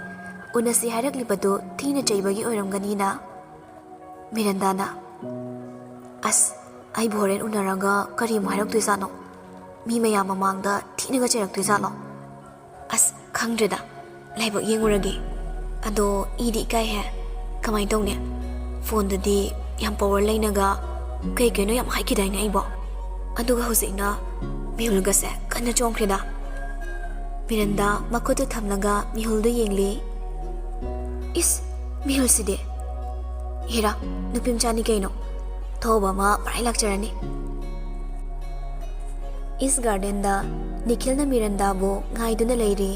ꯎꯅꯁꯤ ꯍꯥꯏꯔꯛꯂꯤꯕꯗꯨ ꯊꯤꯅ ꯆꯩꯕꯒꯤ ꯑꯣꯏꯔꯝꯒꯅꯤꯅ꯫ ꯃꯤꯔꯟꯗꯥꯅ, "ꯑꯁ, ꯑꯩꯕꯨ ꯍꯣꯔꯦꯟ ꯎꯅꯔꯒ ꯀꯔꯤ ꯑꯃꯨꯛ ꯍꯥꯏꯔꯛꯇꯣꯏꯖꯥꯠꯅꯣ? ꯃꯤ ꯃꯌꯥꯝ ꯃꯃꯥꯡꯗ ꯊꯤꯅꯒ ꯆꯩꯔꯛꯇꯣꯏꯖꯥꯠꯂꯣ? ꯑꯁ, ꯈꯪꯗ꯭ꯔꯦꯗ, ꯂꯥꯏꯕꯛ ꯌꯦꯡꯉꯨꯔꯒꯦ꯫ ꯑꯗꯣ ꯏꯗꯤ ꯏꯀꯥꯏꯍꯦ꯫ ꯀꯃꯥꯏꯅ ꯇꯧꯅꯤ? ꯐꯣꯟꯗꯗꯤ ꯌꯥꯝ ꯄꯋꯥꯔ ꯂꯩꯅꯒ ꯀꯩ ꯀꯩꯅꯣ ꯌꯥꯝ ꯍꯥꯏꯈꯤꯗꯥꯏꯅꯦ ꯑꯩꯕꯣ? ꯑꯗꯨꯒ ꯍꯧꯖꯤꯛꯅ ꯃꯤꯍꯨꯜꯒꯁꯦ ꯀꯟꯅ ꯆꯣꯡꯈ꯭ꯔꯦꯗ꯫" ꯃꯤꯔꯟꯗꯥ ꯃꯈꯨꯠꯇꯨ ꯊꯝꯂꯒ ꯃꯤꯍꯨꯜꯗꯨ ꯌꯦꯡꯂꯤ꯫ "ꯏꯁ, ꯃꯤꯍꯨꯜꯁꯤꯗꯤ! ꯍꯦꯔꯥ, ꯅꯨꯄꯤ ꯃꯆꯥꯅꯤ ꯀꯩꯅꯣ꯫ ꯊꯧꯕ ꯑꯃ ꯃꯔꯥꯏ ꯂꯥꯛꯆꯔꯅꯤ꯫" ꯏꯁ ꯒꯥꯔꯗꯦꯟꯗ ꯅꯤꯈꯤꯜꯅ ꯃꯤꯔꯟꯗꯥꯕꯨ ꯉꯥꯏꯗꯨꯅ ꯂꯩꯔꯤ꯫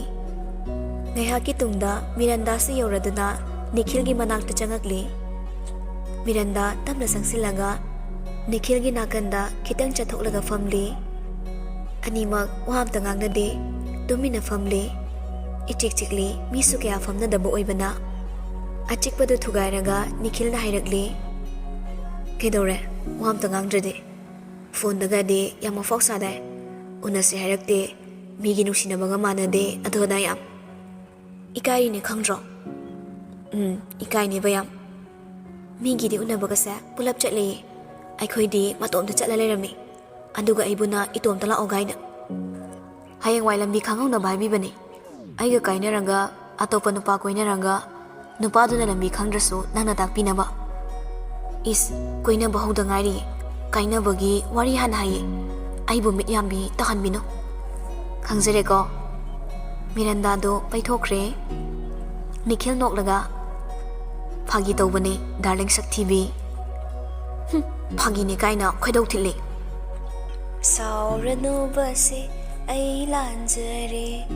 ꯉꯥꯏꯍꯥꯛꯀꯤ ꯇꯨꯡꯗ ꯃꯤꯔꯟꯗꯥꯁꯨ ꯌꯧꯔꯗꯨꯅ ꯅꯤꯈꯤꯜꯒꯤ ꯃꯅꯥꯛꯇ ꯆꯪꯉꯛꯂꯤ꯫ ꯃꯤꯔꯟꯗꯥ ꯇꯞꯅ ꯆꯪꯁꯤꯜꯂꯒ ꯅꯤꯈꯤꯜꯒꯤ ꯅꯥꯀꯟꯗ ꯈꯤꯇꯪ ꯆꯠꯊꯣꯛꯂꯒ ꯐꯝꯂꯤ꯫ ꯑꯅꯤꯃꯛ ꯋꯥ ꯑꯝꯇ ꯉꯥꯡꯅꯗꯦ, ꯇꯨꯃꯤꯟꯅ ꯐꯝꯂꯤ꯫ ꯏꯆꯤꯛ ꯆꯤꯛꯂꯤ, ꯃꯤꯁꯨ ꯀꯌꯥ ꯐꯝꯅꯗꯕ ꯑꯣꯏꯕꯅ꯫ ꯑꯆꯤꯛꯄꯗꯨ ꯊꯨꯒꯥꯏꯔꯒ ꯅꯤꯈꯤꯜꯅ ꯍꯥꯏꯔꯛꯂꯤ, "ꯀꯩꯗꯧꯔꯦ? ꯋꯥ ꯑꯝꯇ ꯉꯥꯡꯗ꯭ꯔꯗꯤ? ꯐꯣꯟꯗꯒꯗꯤ ꯌꯥꯝ ꯃꯐꯥꯎ ꯁꯥꯗꯥꯏ꯫ ꯎꯅꯁꯦ ꯍꯥꯏꯔꯛꯇꯦ, ꯃꯤꯒꯤ ꯅꯨꯡꯁꯤꯅꯕꯒ ꯃꯥꯟꯅꯗꯦ, ꯑꯗꯨ ꯑꯗꯥ ꯌꯥꯝ꯫ ꯏꯀꯥꯏꯔꯤꯅꯦ ꯈꯪꯗ꯭ꯔꯣ?" "ꯎꯝ, ꯏꯀꯥꯏꯅꯦꯕ ꯌꯥꯝ꯫ ꯃꯤꯒꯤꯗꯤ ꯎꯅꯕꯒꯁꯦ ꯄꯨꯂꯞ ꯆꯠꯂꯦꯌꯦ, ꯑꯩꯈꯣꯏꯗꯤ ꯃꯇꯣꯝꯇ ꯆꯠꯂ ꯂꯩꯔꯝꯃꯤ꯫ ꯑꯗꯨꯒ ꯑꯩꯕꯨꯅ ꯏꯇꯣꯝꯇ ꯂꯥꯛꯑꯣ ꯒꯥꯏꯅ꯫ ꯍꯌꯦꯡꯋꯥꯏ ꯂꯝꯕꯤ ꯈꯪꯍꯧꯅꯕ ꯍꯥꯏꯕꯤꯕꯅꯦ꯫ ꯑꯩꯒ ꯀꯥꯏꯅꯔꯒ ꯑꯇꯣꯞꯄ ꯅꯨꯄꯥ ꯀꯣꯏꯅꯔꯒ ꯅꯨꯄꯥꯗꯨꯅ ꯂꯝꯕꯤ ꯈꯪꯗ꯭ꯔꯁꯨ ꯅꯪꯅ ꯇꯥꯛꯄꯤꯅꯕ꯫" "ꯏꯁ, ꯀꯣꯏꯅꯕ ꯍꯧꯗ ꯉꯥꯏꯔꯤ, ꯀꯥꯏꯅꯕꯒꯤ ꯋꯥꯔꯤ ꯍꯥꯟꯅ ꯍꯥꯏꯌꯦ꯫ ꯑꯩꯕꯨ ꯃꯤꯠ ꯌꯥꯝꯕꯤ ꯇꯥꯍꯟꯕꯤꯅꯨ꯫" "ꯈꯪꯖꯔꯦꯀꯣ꯫" ꯃꯤꯔꯟꯗꯥꯗꯣ ꯄꯩꯊꯣꯛꯈ꯭ꯔꯦ꯫ ꯅꯤꯈꯤꯜ ꯅꯣꯛꯂꯒ, "ꯐꯥꯒꯤ ꯇꯧꯕꯅꯦ, ꯗꯥꯔꯂꯤꯡ ꯁꯛꯊꯤꯕꯤ꯫" "ꯍꯨꯝ, ꯐꯥꯒꯤꯅꯦ ꯀꯥꯏꯅ ꯈꯣꯏꯗꯧ ꯊꯤꯠꯂꯤ꯫" "ꯁꯥꯎꯔꯅꯨꯕꯁꯦ, ꯑꯩ ꯂꯥꯟꯖꯔꯦ꯫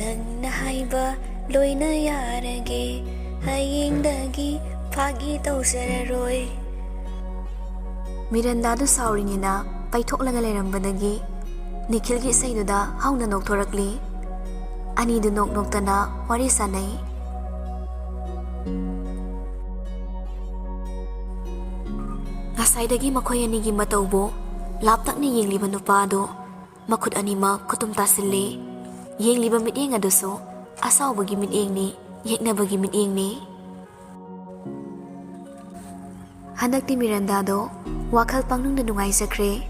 ꯅꯪꯅ ꯍꯥꯏꯕ ꯂꯣꯏꯅ ꯌꯥꯔꯒꯦ꯫ ꯍꯌꯦꯡꯗꯒꯤ ꯐꯥꯒꯤ ꯇꯧꯖꯔꯔꯣꯏ꯫" ꯃꯤꯔꯟꯗꯥꯗꯨ ꯁꯥꯎꯔꯤꯅꯦꯅ ꯄꯩꯊꯣꯛꯂꯒ ꯂꯩꯔꯝꯕꯗꯒꯤ ꯅꯤꯈꯤꯜꯒꯤ ꯏꯁꯩꯗꯨꯗ ꯍꯧꯅ ꯅꯣꯛꯊꯣꯔꯛꯂꯤ꯫ ꯑꯅꯤꯗꯨ ꯅꯣꯛ ꯅꯣꯛꯇꯅ ꯋꯥꯔꯤ ꯁꯥꯟꯅꯩ꯫ ꯉꯁꯥꯏꯗꯒꯤ ꯃꯈꯣꯏ ꯑꯅꯤꯒꯤ ꯃꯇꯧꯕꯨ ꯂꯥꯞꯇꯛꯅ ꯌꯦꯡꯂꯤꯕ ꯅꯨꯄꯥ ꯑꯗꯨ ꯃꯈꯨꯠ ꯑꯅꯤꯃꯛ ꯈꯨꯇꯨꯝ ꯇꯥꯁꯤꯜꯂꯤ꯫ ꯌꯦꯡꯂꯤꯕ ꯃꯤꯠꯌꯦꯡ ꯑꯗꯨꯁꯨ ꯑꯁꯥꯎꯕꯒꯤ ꯃꯤꯠꯌꯦꯡꯅꯤ, ꯌꯦꯛꯅꯕꯒꯤ ꯃꯤꯠꯌꯦꯡꯅꯤ꯫ ꯍꯟꯗꯛꯇꯤ ꯃꯤꯔꯟꯗꯥꯗꯣ ꯋꯥꯈꯜ ꯄꯪꯅꯨꯡꯗ ꯅꯨꯡꯉꯥꯏꯖꯈ꯭ꯔꯦ꯫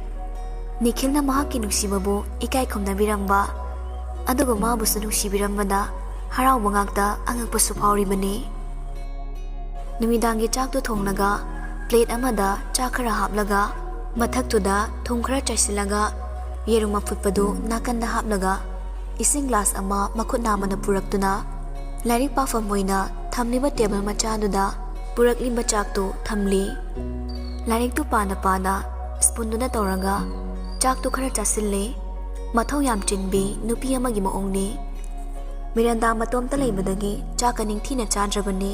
ꯅꯤꯈꯤꯜꯅ ꯃꯍꯥꯛꯀꯤ ꯅꯨꯡꯁꯤꯕꯕꯨ ꯏꯀꯥꯏ ꯈꯨꯝꯅꯕꯤꯔꯝꯕ, ꯑꯗꯨꯒ ꯃꯥꯕꯨꯁꯨ ꯅꯨꯡꯁꯤꯕꯤꯔꯝꯕꯗ ꯍꯔꯥꯎꯕ ꯉꯥꯛꯇ ꯑꯉꯛꯄꯁꯨ ꯐꯥꯎꯔꯤꯕꯅꯤ꯫ ꯅꯨꯃꯤꯗꯥꯡꯒꯤ ꯆꯥꯛꯇꯨ ꯊꯣꯡꯂꯒ ꯄ꯭ꯂꯦꯠ ꯑꯃꯗ ꯆꯥꯛ ꯈꯔ ꯍꯥꯞꯂꯒ, ꯃꯊꯛꯇꯨꯗ ꯊꯨꯝ ꯈꯔ ꯆꯥꯏꯁꯤꯜꯂꯒ, ꯌꯦꯔꯨꯝ ꯑꯐꯨꯠꯄꯗꯨ ꯅꯥꯀꯟꯗ ꯍꯥꯞꯂꯒ, ꯏꯁꯤꯡ ꯒ꯭ꯂꯥꯁ ꯑꯃ ꯃꯈꯨꯠ ꯅꯥꯝꯃꯅ ꯄꯨꯔꯛꯇꯨꯅ ꯂꯥꯏꯔꯤꯛ ꯄꯥꯐꯝ ꯑꯣꯏꯅ ꯊꯝꯂꯤꯕ ꯇꯦꯕꯜ ꯃꯆꯥꯗꯨꯗ ꯄꯨꯔꯛꯂꯤꯕ ꯆꯥꯛꯇꯨ ꯊꯝꯂꯤ꯫ ꯂꯥꯏꯔꯤꯛꯇꯨ ꯄꯥꯅ ꯄꯥꯅ ꯁ꯭ꯄꯨꯟꯗꯨꯅ ꯇꯧꯔꯒ ꯆꯥꯛꯇꯨ ꯈꯔ ꯆꯥꯁꯤꯜꯂꯤ꯫ ꯃꯊꯧ ꯌꯥꯝ ꯆꯤꯟꯕꯤ ꯅꯨꯄꯤ ꯑꯃꯒꯤ ꯃꯑꯣꯡꯅꯤ꯫ ꯃꯤꯔꯟꯗꯥ ꯃꯇꯣꯝꯇ ꯂꯩꯕꯗꯒꯤ ꯆꯥꯛꯀ ꯅꯤꯡꯊꯤꯅ ꯆꯥꯗ꯭ꯔꯕꯅꯤ꯫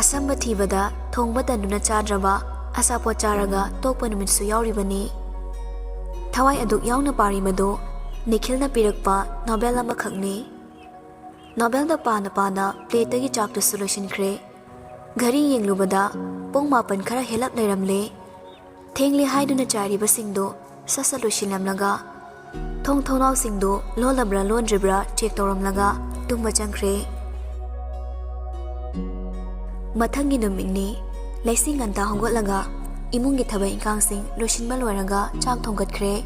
ꯑꯁꯝꯕ ꯊꯤꯕꯗ ꯊꯣꯡꯕ ꯇꯟꯗꯨꯅ ꯆꯥꯗ꯭ꯔꯕ ꯑꯆꯥꯄꯣꯠ ꯆꯥꯔꯒ ꯇꯣꯛꯄ ꯅꯨꯃꯤꯠꯁꯨ ꯌꯥꯎꯔꯤꯕꯅꯤ꯫ ꯊꯋꯥꯏ ꯑꯗꯨꯛ ꯌꯥꯎꯅ ꯄꯥꯔꯤꯕꯗꯨ ꯅꯤꯈꯤꯜꯅ ꯄꯤꯔꯛꯄ ꯅꯣꯕꯦꯜ ꯑꯃꯈꯛꯅꯤ꯫ ꯅꯣꯕꯦꯜꯗ ꯄꯥꯅ ꯄꯥꯅ ꯄ꯭ꯂꯦꯠꯇꯒꯤ ꯆꯥꯛꯇꯨꯁꯨ ꯂꯣꯏꯁꯤꯟꯈ꯭ꯔꯦ꯫ ꯘꯔꯤ ꯌꯦꯡꯂꯨꯕꯗ ꯄꯨꯡ ꯃꯥꯄꯟ ꯈꯔ ꯍꯦꯜꯂꯞ ꯂꯩꯔꯝꯂꯦ꯫ ꯊꯦꯡꯂꯦ ꯍꯥꯏꯗꯨꯅ ꯆꯥꯏꯔꯤꯕꯁꯤꯡꯗꯣ ꯁꯠ ꯁꯠ ꯂꯣꯏꯁꯤꯜꯂꯝꯂꯒ, ꯊꯣꯡ ꯊꯣꯡꯅꯥꯎꯁꯤꯡꯗꯣ ꯂꯣꯜꯂꯕ꯭ꯔꯥ ꯂꯣꯟꯗ꯭ꯔꯤꯕ꯭ꯔꯥ ꯆꯦꯛ ꯇꯧꯔꯝꯂꯒ ꯇꯨꯝꯕ ꯆꯪꯈ꯭ꯔꯦ꯫ ꯃꯊꯪꯒꯤ ꯅꯨꯃꯤꯠꯅꯤ꯫ ꯂꯩꯁꯤ ꯉꯟꯇꯥ ꯍꯧꯒꯠꯂꯒ ꯏꯃꯨꯡꯒꯤ ꯊꯕꯛ ꯏꯟꯈꯥꯡꯁꯤꯡ ꯂꯣꯏꯁꯤꯟꯕ ꯂꯣꯏꯔꯒ ꯆꯥꯛ ꯊꯣꯡꯒꯠꯈ꯭ꯔꯦ꯫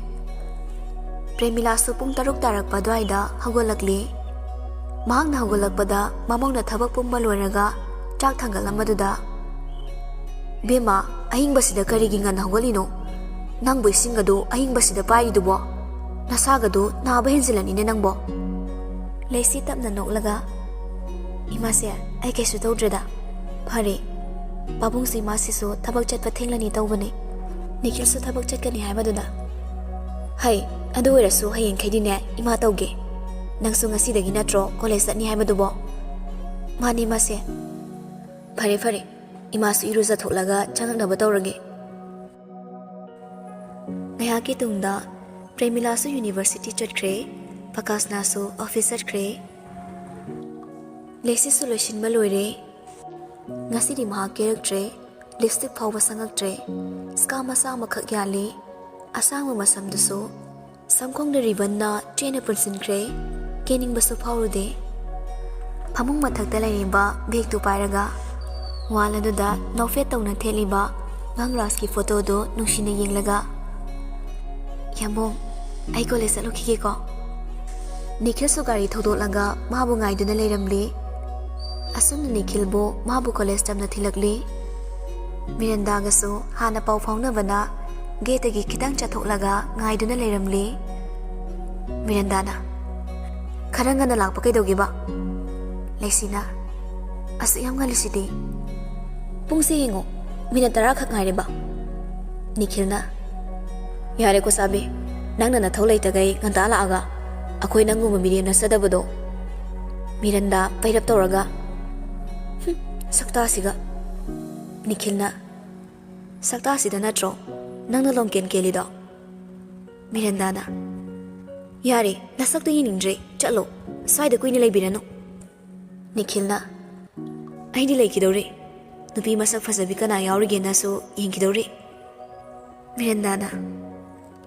ꯄ꯭ꯔꯦꯃꯤꯂꯥꯁꯨ ꯄꯨꯡ ꯇꯔꯨꯛ ꯇꯥꯔꯛꯄ ꯑꯗꯨꯋꯥꯏꯗ ꯍꯧꯒꯠꯂꯛꯂꯦ꯫ ꯃꯍꯥꯛꯅ ꯍꯧꯒꯠꯂꯛꯄꯗ ꯃꯃꯧꯅ ꯊꯕꯛ ꯄꯨꯝꯕ ꯂꯣꯏꯔꯒ ꯆꯥꯛ ꯊꯥꯡꯒꯠꯂꯝꯕꯗꯨꯗ, "ꯕꯦꯝꯃ, ꯑꯍꯤꯡꯕꯁꯤꯗ ꯀꯔꯤꯒꯤ ꯉꯟꯅ ꯍꯧꯒꯠꯂꯤꯅꯣ? ꯅꯪꯕꯨ ꯏꯁꯤꯡ ꯑꯗꯨ ꯑꯍꯤꯡꯕꯁꯤꯗ ꯄꯥꯏꯔꯤꯗꯨꯕꯣ? ꯅꯁꯥꯒꯗꯨ ꯅꯥꯕ ꯍꯦꯟꯖꯤꯜꯂꯅꯤꯅꯦ ꯅꯪꯕꯣ?" ꯂꯩꯁꯤ ꯇꯞꯅ ꯅꯣꯛꯂꯒ, "ꯏꯃꯥꯁꯦ, ꯑꯩ ꯀꯩꯁꯨ ꯇꯧꯗ꯭ꯔꯦꯗ꯫ ꯐꯔꯦ, ꯄꯥꯕꯨꯡꯁꯨ ꯏꯃꯥꯁꯤꯁꯨ ꯊꯕꯛ ꯆꯠꯄ ꯊꯦꯡꯂꯅꯤ ꯇꯧꯕꯅꯦ꯫ ꯅꯤꯈꯤꯜꯁꯨ ꯊꯕꯛ ꯆꯠꯀꯅꯤ ꯍꯥꯏꯕꯗꯨꯗ꯫ ꯍꯩ, ꯑꯗꯨ ꯑꯣꯏꯔꯁꯨ ꯍꯌꯦꯡꯈꯩꯗꯤꯅꯦ ꯏꯃꯥ ꯇꯧꯒꯦ꯫ ꯅꯪꯁꯨ ꯉꯁꯤꯗꯒꯤ ꯅꯠꯇ꯭ꯔꯣ ꯀꯣꯂꯦꯖ ꯆꯠꯅꯤ ꯍꯥꯏꯕꯗꯨꯕꯣ?" "ꯃꯥꯅꯦ, ꯏꯃꯥꯁꯦ꯫" "ꯐꯔꯦ, ꯐꯔꯦ꯫ ꯏꯃꯥꯁꯨ ꯏꯔꯨꯖꯊꯣꯛꯂꯒ ꯆꯪꯉꯛꯅꯕ ꯇꯧꯔꯒꯦ꯫" ꯉꯥꯏꯍꯥꯛꯀꯤ ꯇꯨꯡꯗ ꯄ꯭ꯔꯦꯃꯤꯂꯥꯁꯨ ꯌꯨꯅꯤꯚꯔꯁꯤꯇꯤ ꯆꯠꯈ꯭ꯔꯦ, ꯄ꯭ꯔꯀꯥꯁꯅꯥꯁꯨ ꯑꯣꯐꯤꯁ ꯆꯠꯈ꯭ꯔꯦ꯫ ꯂꯦꯁꯤꯁꯨ ꯂꯣꯏꯁꯤꯟꯕ ꯂꯣꯏꯔꯦ꯫ ꯉꯁꯤꯗꯤ ꯃꯍꯥꯛ ꯀꯦꯔꯛꯇ꯭ꯔꯦ꯫ ꯂꯤꯞꯁꯇꯤꯛ ꯐꯥꯎꯕ ꯁꯪꯉꯛꯇ꯭ꯔꯦ꯫ ꯁ꯭ꯀꯥꯔꯐ ꯃꯆꯥ ꯑꯃꯈꯛ ꯌꯥꯜꯂꯤ꯫ ꯑꯁꯥꯡꯕ ꯃꯁꯝꯗꯨꯁꯨ ꯁꯝꯈꯣꯡꯗ ꯔꯤꯕꯟꯅ ꯆꯦꯠꯅ ꯄꯨꯟꯁꯤꯟꯈ꯭ꯔꯦ꯫ ꯀꯦꯅꯤꯡꯕꯁꯨ ꯐꯥꯎꯔꯨꯗꯦ꯫ ꯐꯃꯨꯡ ꯃꯊꯛꯇ ꯂꯩꯔꯤꯕ ꯕꯦꯒꯇꯨ ꯄꯥꯏꯔꯒ ꯋꯥꯜ ꯑꯗꯨꯗ ꯅꯣꯛꯐꯦꯠ ꯇꯧꯅ ꯊꯦꯠꯂꯤꯕ ꯃꯪꯔꯥꯖꯀꯤ ꯐꯣꯇꯣꯗꯨ ꯅꯨꯡꯁꯤꯅ ꯌꯦꯡꯂꯒ, "ꯌꯥꯝꯕꯨꯡ, ꯑꯩ ꯀꯣꯂꯦꯖ ꯆꯠꯂꯨꯈꯤꯒꯦꯀꯣ꯫" ꯅꯤꯈꯤꯜꯁꯨ ꯒꯥꯔꯤ ꯊꯧꯗꯣꯛꯂꯒ ꯃꯥꯕꯨ ꯉꯥꯏꯗꯨꯅ ꯂꯩꯔꯝꯂꯤ꯫ ꯑꯁꯨꯝꯅ ꯅꯤꯈꯤꯜꯕꯨ ꯃꯥꯕꯨ ꯀꯣꯂꯦꯖ ꯇꯝꯅ ꯊꯤꯜꯂꯛꯂꯤ꯫ ꯃꯤꯔꯟꯗꯥꯒꯁꯨ ꯍꯥꯟꯅ ꯄꯥꯎ ꯐꯥꯎꯅꯕꯅ ꯒꯦꯠꯇꯒꯤ ꯈꯤꯇꯪ ꯆꯠꯊꯣꯛꯂꯒ ꯉꯥꯏꯗꯨꯅ ꯂꯩꯔꯝꯂꯤ꯫ ꯃꯤꯔꯟꯗꯥꯅ, "ꯈꯔ ꯉꯟꯅ ꯂꯥꯛꯄ ꯀꯩꯗꯧꯒꯦꯕ?" ꯂꯩꯁꯤꯅ, "ꯑꯁꯨꯛ ꯌꯥꯝ ꯉꯜꯂꯤꯁꯤꯗꯤ? ꯄꯨꯡꯁꯦ ꯌꯦꯡꯉꯣ, ꯃꯤꯅꯠ ꯇꯔꯥ ꯈꯛ ꯉꯥꯏꯔꯦꯕ꯫" ꯅꯤꯈꯤꯜꯅ, "ꯌꯥꯔꯦꯀꯣ ꯁꯥꯕꯤ, ꯅꯪꯅ ꯅꯊꯧ ꯂꯩꯇꯈꯩ ꯉꯟꯇꯥ ꯂꯥꯛꯑꯒ ꯑꯩꯈꯣꯏ ꯅꯪꯒꯨꯝꯕ ꯃꯤꯔꯦꯝ ꯅꯠꯆꯗꯕꯗꯣ꯫" ꯃꯤꯔꯟꯗꯥ ꯄꯩꯔꯞ ꯇꯧꯔꯒ, "ꯍꯨꯝ, ꯁꯛꯇꯥꯁꯤꯒ꯫" ꯅꯤꯈꯤꯜꯅ, "ꯁꯛꯇꯥꯁꯤꯗ ꯅꯠꯇ꯭ꯔꯣ ꯅꯪꯅ ꯂꯣꯡꯀꯦꯟ ꯀꯦꯜꯂꯤꯗꯣ?" ꯃꯤꯔꯟꯗꯥꯅ, "ꯌꯥꯔꯦ, ꯅꯁꯛꯇꯣ ꯌꯦꯡꯅꯤꯡꯗ꯭ꯔꯦ, ꯆꯠꯂꯣ, ꯁ꯭ꯋꯥꯏꯗ ꯀꯨꯏꯅ ꯂꯩꯕꯤꯔꯅꯨ꯫" ꯅꯤꯈꯤꯜꯅ, "ꯑꯩꯗꯤ ꯂꯩꯈꯤꯗꯧꯔꯤ, ꯅꯨꯄꯤ ꯃꯁꯛ ꯐꯖꯕꯤ ꯀꯅꯥ ꯌꯥꯎꯔꯤꯒꯦꯅꯁꯨ ꯌꯦꯡꯈꯤꯗꯧꯔꯤ꯫" ꯃꯤꯔꯟꯗꯥꯅ,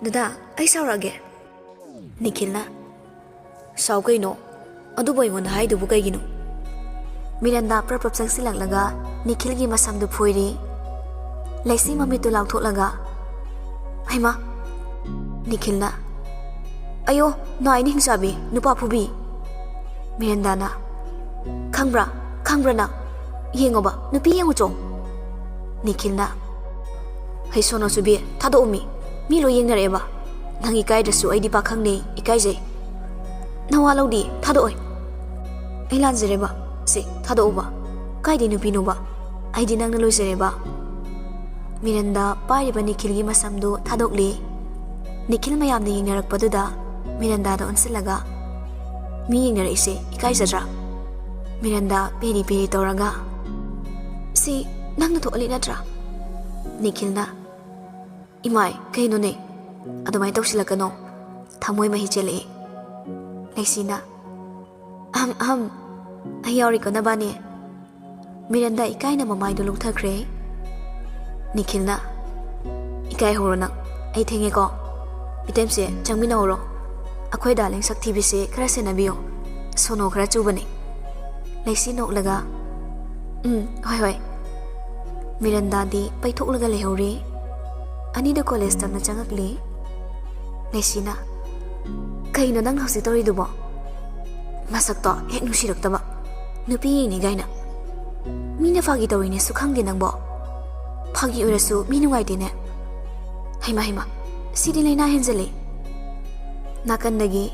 "ꯗꯗꯥ, ꯑꯩ ꯁꯥꯎꯔꯛꯑꯒꯦ꯫" ꯅꯤꯈꯤꯜꯅ, "ꯁꯥꯎ ꯀꯩꯅꯣ? ꯑꯗꯨꯕꯨ ꯑꯩꯉꯣꯟꯗ ꯍꯥꯏꯗꯨꯕꯨ ꯀꯩꯒꯤꯅꯣ?" ꯃꯤꯔꯟꯗꯥ ꯄ꯭ꯔꯞ ꯄ꯭ꯔꯞ ꯆꯪꯁꯤꯜꯂꯛꯂꯒ ꯅꯤꯈꯤꯜꯒꯤ ꯃꯁꯝꯗꯨ ꯐꯣꯏꯔꯤ꯫ ꯂꯩꯁꯤ ꯃꯃꯤꯠꯇꯨ ꯂꯥꯎꯊꯣꯛꯂꯒ, "ꯍꯩꯃꯥ!" ꯅꯤꯈꯤꯜꯅ, "ꯑꯌꯣ, ꯅꯥꯏꯅ ꯍꯤꯡꯆꯥꯕꯤ, ꯅꯨꯄꯥ ꯐꯨꯕꯤ!" ꯃꯤꯔꯟꯗꯥꯅ, "ꯈꯪꯕ꯭ꯔꯥ? ꯈꯪꯕ꯭ꯔꯥ ꯅꯪ? ꯌꯦꯡꯉꯣꯕ, ꯅꯨꯄꯤ ꯌꯦꯡꯉꯨ ꯆꯣ!" ꯅꯤꯈꯤꯜꯅ, "ꯍꯩ ꯁꯣꯅꯣ ꯁꯨꯕꯤ, ꯊꯥꯗꯣꯛꯎꯃꯤ꯫ ꯃꯤ ꯂꯣꯏ ꯌꯦꯡꯅꯔꯛꯑꯦꯕ꯫ ꯅꯪ ꯏꯀꯥꯏꯗ꯭ꯔꯁꯨ ꯑꯩꯗꯤ ꯄꯥꯈꯪꯅꯦ, ꯏꯀꯥꯏꯖꯩ꯫ ꯅꯋꯥ ꯂꯧꯗꯤ, ꯊꯥꯗꯣꯛꯑꯣꯏ꯫ ꯑꯩ ꯂꯥꯟꯖꯔꯦꯕ꯫ ꯁꯦ, ꯊꯥꯗꯣꯛꯎꯕ꯫ ꯀꯥꯏꯗꯩ ꯅꯨꯄꯤꯅꯣꯕ? ꯑꯩꯗꯤ ꯅꯪꯅ ꯂꯣꯏꯖꯔꯦꯕ꯫" ꯃꯤꯔꯟꯗꯥ ꯄꯥꯏꯔꯤꯕ ꯅꯤꯈꯤꯜꯒꯤ ꯃꯁꯝꯗꯨ ꯊꯥꯗꯣꯛꯂꯤ꯫ ꯅꯤꯈꯤꯜ ꯃꯌꯥꯝꯅ ꯌꯦꯡꯅꯔꯛꯄꯗꯨꯗ ꯃꯤꯔꯟꯗꯥꯗ ꯑꯣꯟꯁꯤꯜꯂꯒ, "ꯃꯤ ꯌꯦꯡꯅꯔꯛꯏꯁꯦ ꯏꯀꯥꯏꯖꯗ꯭ꯔꯥ?" ꯃꯤꯔꯟꯗꯥ ꯄꯦꯔꯤ ꯄꯦꯔꯤ ꯇꯧꯔꯒ, "ꯁꯤ ꯅꯪꯅ ꯊꯣꯛꯍꯜꯂꯤ ꯅꯠꯇ꯭ꯔꯥ?" ꯅꯤꯈꯤꯜꯅ, "ꯏꯃꯥꯏ, ꯀꯩꯅꯣꯅꯦ? ꯑꯗꯨꯃꯥꯏꯅ ꯇꯧꯁꯤꯜꯂꯛꯀꯅꯣ꯫ ꯊꯃꯣꯏ ꯃꯍꯤ ꯆꯦꯜꯂꯛꯑꯦ꯫" ꯂꯩꯁꯤꯅ, "ꯑꯍꯝ, ꯑꯍꯝ, ꯑꯩ ꯌꯥꯎꯔꯤꯀꯣ ꯅꯕꯥꯅꯤ꯫" ꯃꯤꯔꯟꯗꯥ ꯏꯀꯥꯏꯅ ꯃꯃꯥꯏꯗꯨ ꯂꯨꯛꯊꯈ꯭ꯔꯦ꯫ ꯅꯤꯈꯤꯜꯅ, "ꯏꯀꯥꯏꯍꯧꯔꯣ ꯅꯪ, ꯑꯩ ꯊꯦꯡꯉꯦꯀꯣ꯫ ꯃꯤꯇꯩꯝꯁꯦ, ꯆꯪꯃꯤꯟꯅꯍꯧꯔꯣ꯫ ꯑꯩꯈꯣꯏ ꯗꯥꯔꯂꯤꯡ ꯁꯛ ꯊꯤꯕꯤꯁꯦ ꯈꯔ ꯁꯦꯟꯅꯕꯤꯌꯣ, ꯁꯣꯅꯣ ꯈꯔ ꯆꯨꯕꯅꯦ"꯫ ꯂꯩꯁꯤ ꯅꯣꯛꯂꯒ, "ꯎꯝ, ꯍꯣꯏ ꯍꯣꯏ"꯫ ꯃꯤꯔꯟꯗꯥꯗꯤ ꯄꯩꯊꯣꯛꯂꯒ ꯂꯩꯍꯧꯔꯤ꯫ ꯑꯅꯤꯗꯨ ꯀꯣꯂꯦꯖ ꯇꯝꯅ ꯆꯪꯉꯛꯂꯤ꯫ ꯂꯩꯁꯤꯅ, "ꯀꯩꯅꯣ ꯅꯪ ꯍꯧꯖꯤꯛ ꯇꯧꯔꯤꯗꯨꯕꯣ? ꯃꯁꯛꯇꯣ ꯍꯦꯛ ꯅꯨꯡꯁꯤꯔꯛꯇꯕ꯫ ꯅꯨꯄꯤ ꯌꯦꯡꯅꯤ ꯀꯥꯏꯅ꯫ ꯃꯤꯅ ꯐꯥꯒꯤ ꯇꯧꯔꯤꯅꯦꯁꯨ ꯈꯪꯗꯦ ꯅꯪꯕꯣ꯫ ꯐꯥꯒꯤ ꯑꯣꯏꯔꯁꯨ ꯃꯤ ꯅꯨꯡꯉꯥꯏꯇꯦꯅꯦ꯫ ꯍꯩꯃꯥ ꯍꯩꯃꯥ, ꯁꯤꯗꯤ ꯂꯥꯏꯅꯥ ꯍꯦꯟꯖꯜꯂꯦ"꯫ ꯅꯥꯀꯟꯗꯒꯤ,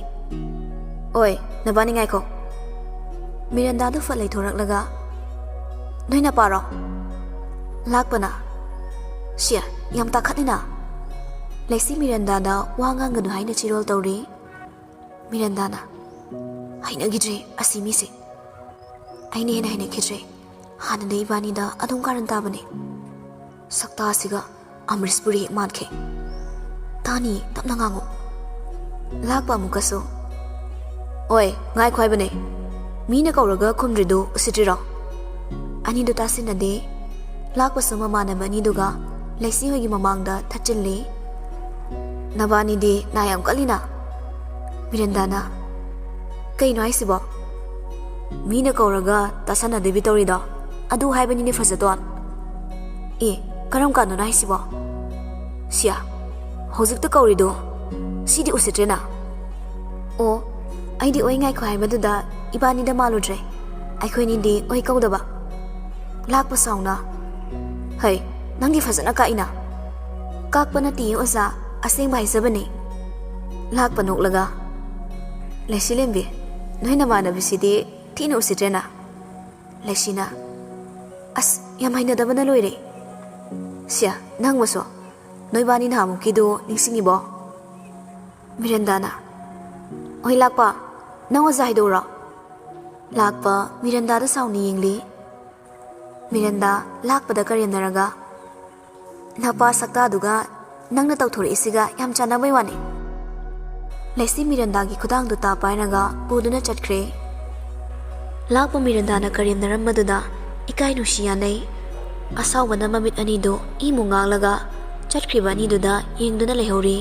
"ꯑꯣꯏ, ꯅꯕꯥꯅꯤ ꯉꯥꯏꯈꯣ"꯫ ꯃꯤꯔꯟꯗꯥꯗꯨ ꯐꯠ ꯂꯩꯊꯣꯔꯛꯂꯒ, "ꯅꯣꯏ ꯅꯄꯥꯔꯣ?" ꯂꯥꯛꯄꯅ, "ꯁꯤꯌꯥ, ꯌꯥꯝ ꯇꯥꯈꯠꯂꯤꯅ"꯫ ꯂꯩꯁꯤ ꯃꯤꯔꯟꯗꯥꯗ ꯋꯥ ꯉꯥꯡꯒꯅꯨ ꯍꯥꯏꯅ ꯆꯤꯔꯣꯜ ꯇꯧꯔꯤ꯫ ꯃꯤꯔꯟꯗꯥꯅ, "ꯍꯩꯅꯈꯤꯗ꯭ꯔꯦ ꯑꯁꯤ ꯃꯤꯁꯦ꯫ ꯑꯩꯅ ꯍꯦꯟꯅ ꯍꯩꯅꯈꯤꯗ꯭ꯔꯦ꯫ ꯍꯥꯟꯅꯗꯤ ꯏꯕꯥꯅꯤꯗ ꯑꯗꯨꯝ ꯀꯥꯔꯟ ꯇꯥꯕꯅꯦ꯫ ꯁꯛꯇꯥꯁꯤꯒ ꯑꯃꯔꯤꯁꯄꯨꯔꯤ ꯍꯦꯛ ꯃꯥꯟꯈꯤ"꯫ "ꯇꯥꯅꯤ, ꯇꯞꯅ ꯉꯥꯡꯉꯨ"꯫ ꯂꯥꯛꯄ ꯑꯃꯨꯛꯀꯁꯨ, "ꯑꯣꯏ, ꯉꯥꯏꯈꯣ ꯍꯥꯏꯕꯅꯦ꯫ ꯃꯤꯅ ꯀꯧꯔꯒ ꯈꯨꯝꯗ꯭ꯔꯤꯗꯨ ꯎꯁꯤꯠꯇ꯭ꯔꯤꯔꯣ?" ꯑꯅꯤꯗꯨ ꯇꯥꯁꯤꯟꯅꯗꯦ꯫ ꯂꯥꯛꯄꯁꯨ ꯃꯃꯥꯟꯅꯕ ꯑꯅꯤꯗꯨꯒ ꯂꯩꯁꯤ ꯍꯣꯏꯒꯤ ꯃꯃꯥꯡꯗ ꯊꯠꯆꯤꯜꯂꯤ꯫ "ꯅꯕꯥꯅꯤꯗꯤ ꯅꯥ ꯌꯥꯝ ꯀꯜꯂꯤꯅ"꯫ ꯃꯤꯔꯟꯗꯥꯅ, "ꯀꯩꯅꯣ ꯍꯥꯏꯁꯤꯕꯣ? ꯃꯤꯅ ꯀꯧꯔꯒ ꯇꯥꯁꯟꯅꯗꯕꯤ ꯇꯧꯔꯤꯗꯣ, ꯑꯗꯨ ꯍꯥꯏꯕꯅꯤꯅꯦ ꯐꯖꯇꯣꯟ"꯫ "ꯑꯦ, ꯀꯔꯝ ꯀꯥꯟꯗꯅꯣ ꯍꯥꯏꯁꯤꯕꯣ? ꯁꯤꯌꯥ, ꯍꯧꯖꯤꯛꯇ ꯀꯧꯔꯤꯗꯣ, ꯁꯤꯗꯤ ꯎꯁꯤꯠꯇ꯭ꯔꯦꯅ"꯫ "ꯑꯣ, ꯑꯩꯗꯤ ꯑꯣꯏ ꯉꯥꯏꯈꯣ ꯍꯥꯏꯕꯗꯨꯗ ꯏꯕꯥꯅꯤꯗ ꯃꯥꯜꯂꯨꯗ꯭ꯔꯦ꯫ ꯑꯩꯈꯣꯏꯅꯤꯗꯤ ꯑꯣꯏ ꯀꯧꯗꯕ"꯫ ꯂꯥꯛꯄ ꯁꯥꯎꯅ, "ꯍꯩ, ꯅꯪꯗꯤ ꯐꯖꯅ ꯀꯥꯛꯏꯅ"꯫ "ꯀꯥꯛꯄ ꯅꯠꯇꯤꯌꯦ ꯑꯣꯖꯥ, ꯑꯁꯦꯡꯕ ꯍꯥꯏꯖꯕꯅꯦ"꯫ ꯂꯥꯛꯄ ꯅꯣꯛꯂꯒ, "ꯂꯩꯁꯤꯂꯦꯝꯕꯤ, ꯅꯣꯏ ꯅꯃꯥꯟꯅꯕꯤꯁꯤꯗꯤ ꯊꯤꯅ ꯎꯁꯤꯠꯇ꯭ꯔꯦꯅ"꯫ ꯂꯩꯁꯤꯅ, "ꯑꯁ, ꯌꯥꯝ ꯍꯩꯅꯗꯕꯅ ꯂꯣꯏꯔꯦ꯫ ꯁꯤꯌꯥ, ꯅꯪ ꯃꯁꯨ, ꯅꯣꯏꯕꯥꯅꯤ ꯅꯍꯥꯟꯃꯨꯛꯀꯤꯗꯨ ꯅꯤꯡꯁꯤꯡꯉꯤꯕꯣ?" ꯃꯤꯔꯟꯗꯥꯅ, "ꯑꯣꯏ ꯂꯥꯛꯄ, ꯅꯪ ꯑꯣꯖꯥ ꯍꯥꯏꯗꯣꯛꯎꯔꯣ"꯫ ꯂꯥꯛꯄ ꯃꯤꯔꯟꯗꯥꯗ ꯁꯥꯎꯅ ꯌꯦꯡꯂꯤ꯫ ꯃꯤꯔꯟꯗꯥ ꯂꯥꯛꯄꯗ ꯀꯔꯦꯝꯅꯔꯒ, "ꯅꯄꯥ ꯁꯛꯇꯥꯗꯨꯒ ꯅꯪꯅ ꯇꯧꯊꯣꯔꯛꯏꯁꯤꯒ ꯌꯥꯝ ꯆꯥꯟꯅꯕꯩ ꯋꯥꯅꯤ"꯫ ꯂꯩꯁꯤ ꯃꯤꯔꯟꯗꯥꯒꯤ ꯈꯨꯗꯥꯡꯗꯨ ꯇꯥ ꯄꯥꯏꯔꯒ ꯄꯨꯗꯨꯅ ꯆꯠꯈ꯭ꯔꯦ꯫ ꯂꯥꯛꯄ ꯃꯤꯔꯟꯗꯥꯅ ꯀꯔꯦꯝꯅꯔꯝꯕꯗꯨꯗ ꯏꯀꯥꯏ ꯅꯨꯡꯁꯤ ꯌꯥꯅꯩ꯫ ꯑꯁꯥꯎꯕꯅ ꯃꯃꯤꯠ ꯑꯅꯤꯗꯨ ꯏꯃꯨ ꯉꯥꯡꯂꯒ ꯆꯠꯈ꯭ꯔꯤꯕ ꯑꯅꯤꯗꯨꯗ ꯌꯦꯡꯗꯨꯅ ꯂꯩꯍꯧꯔꯤ꯫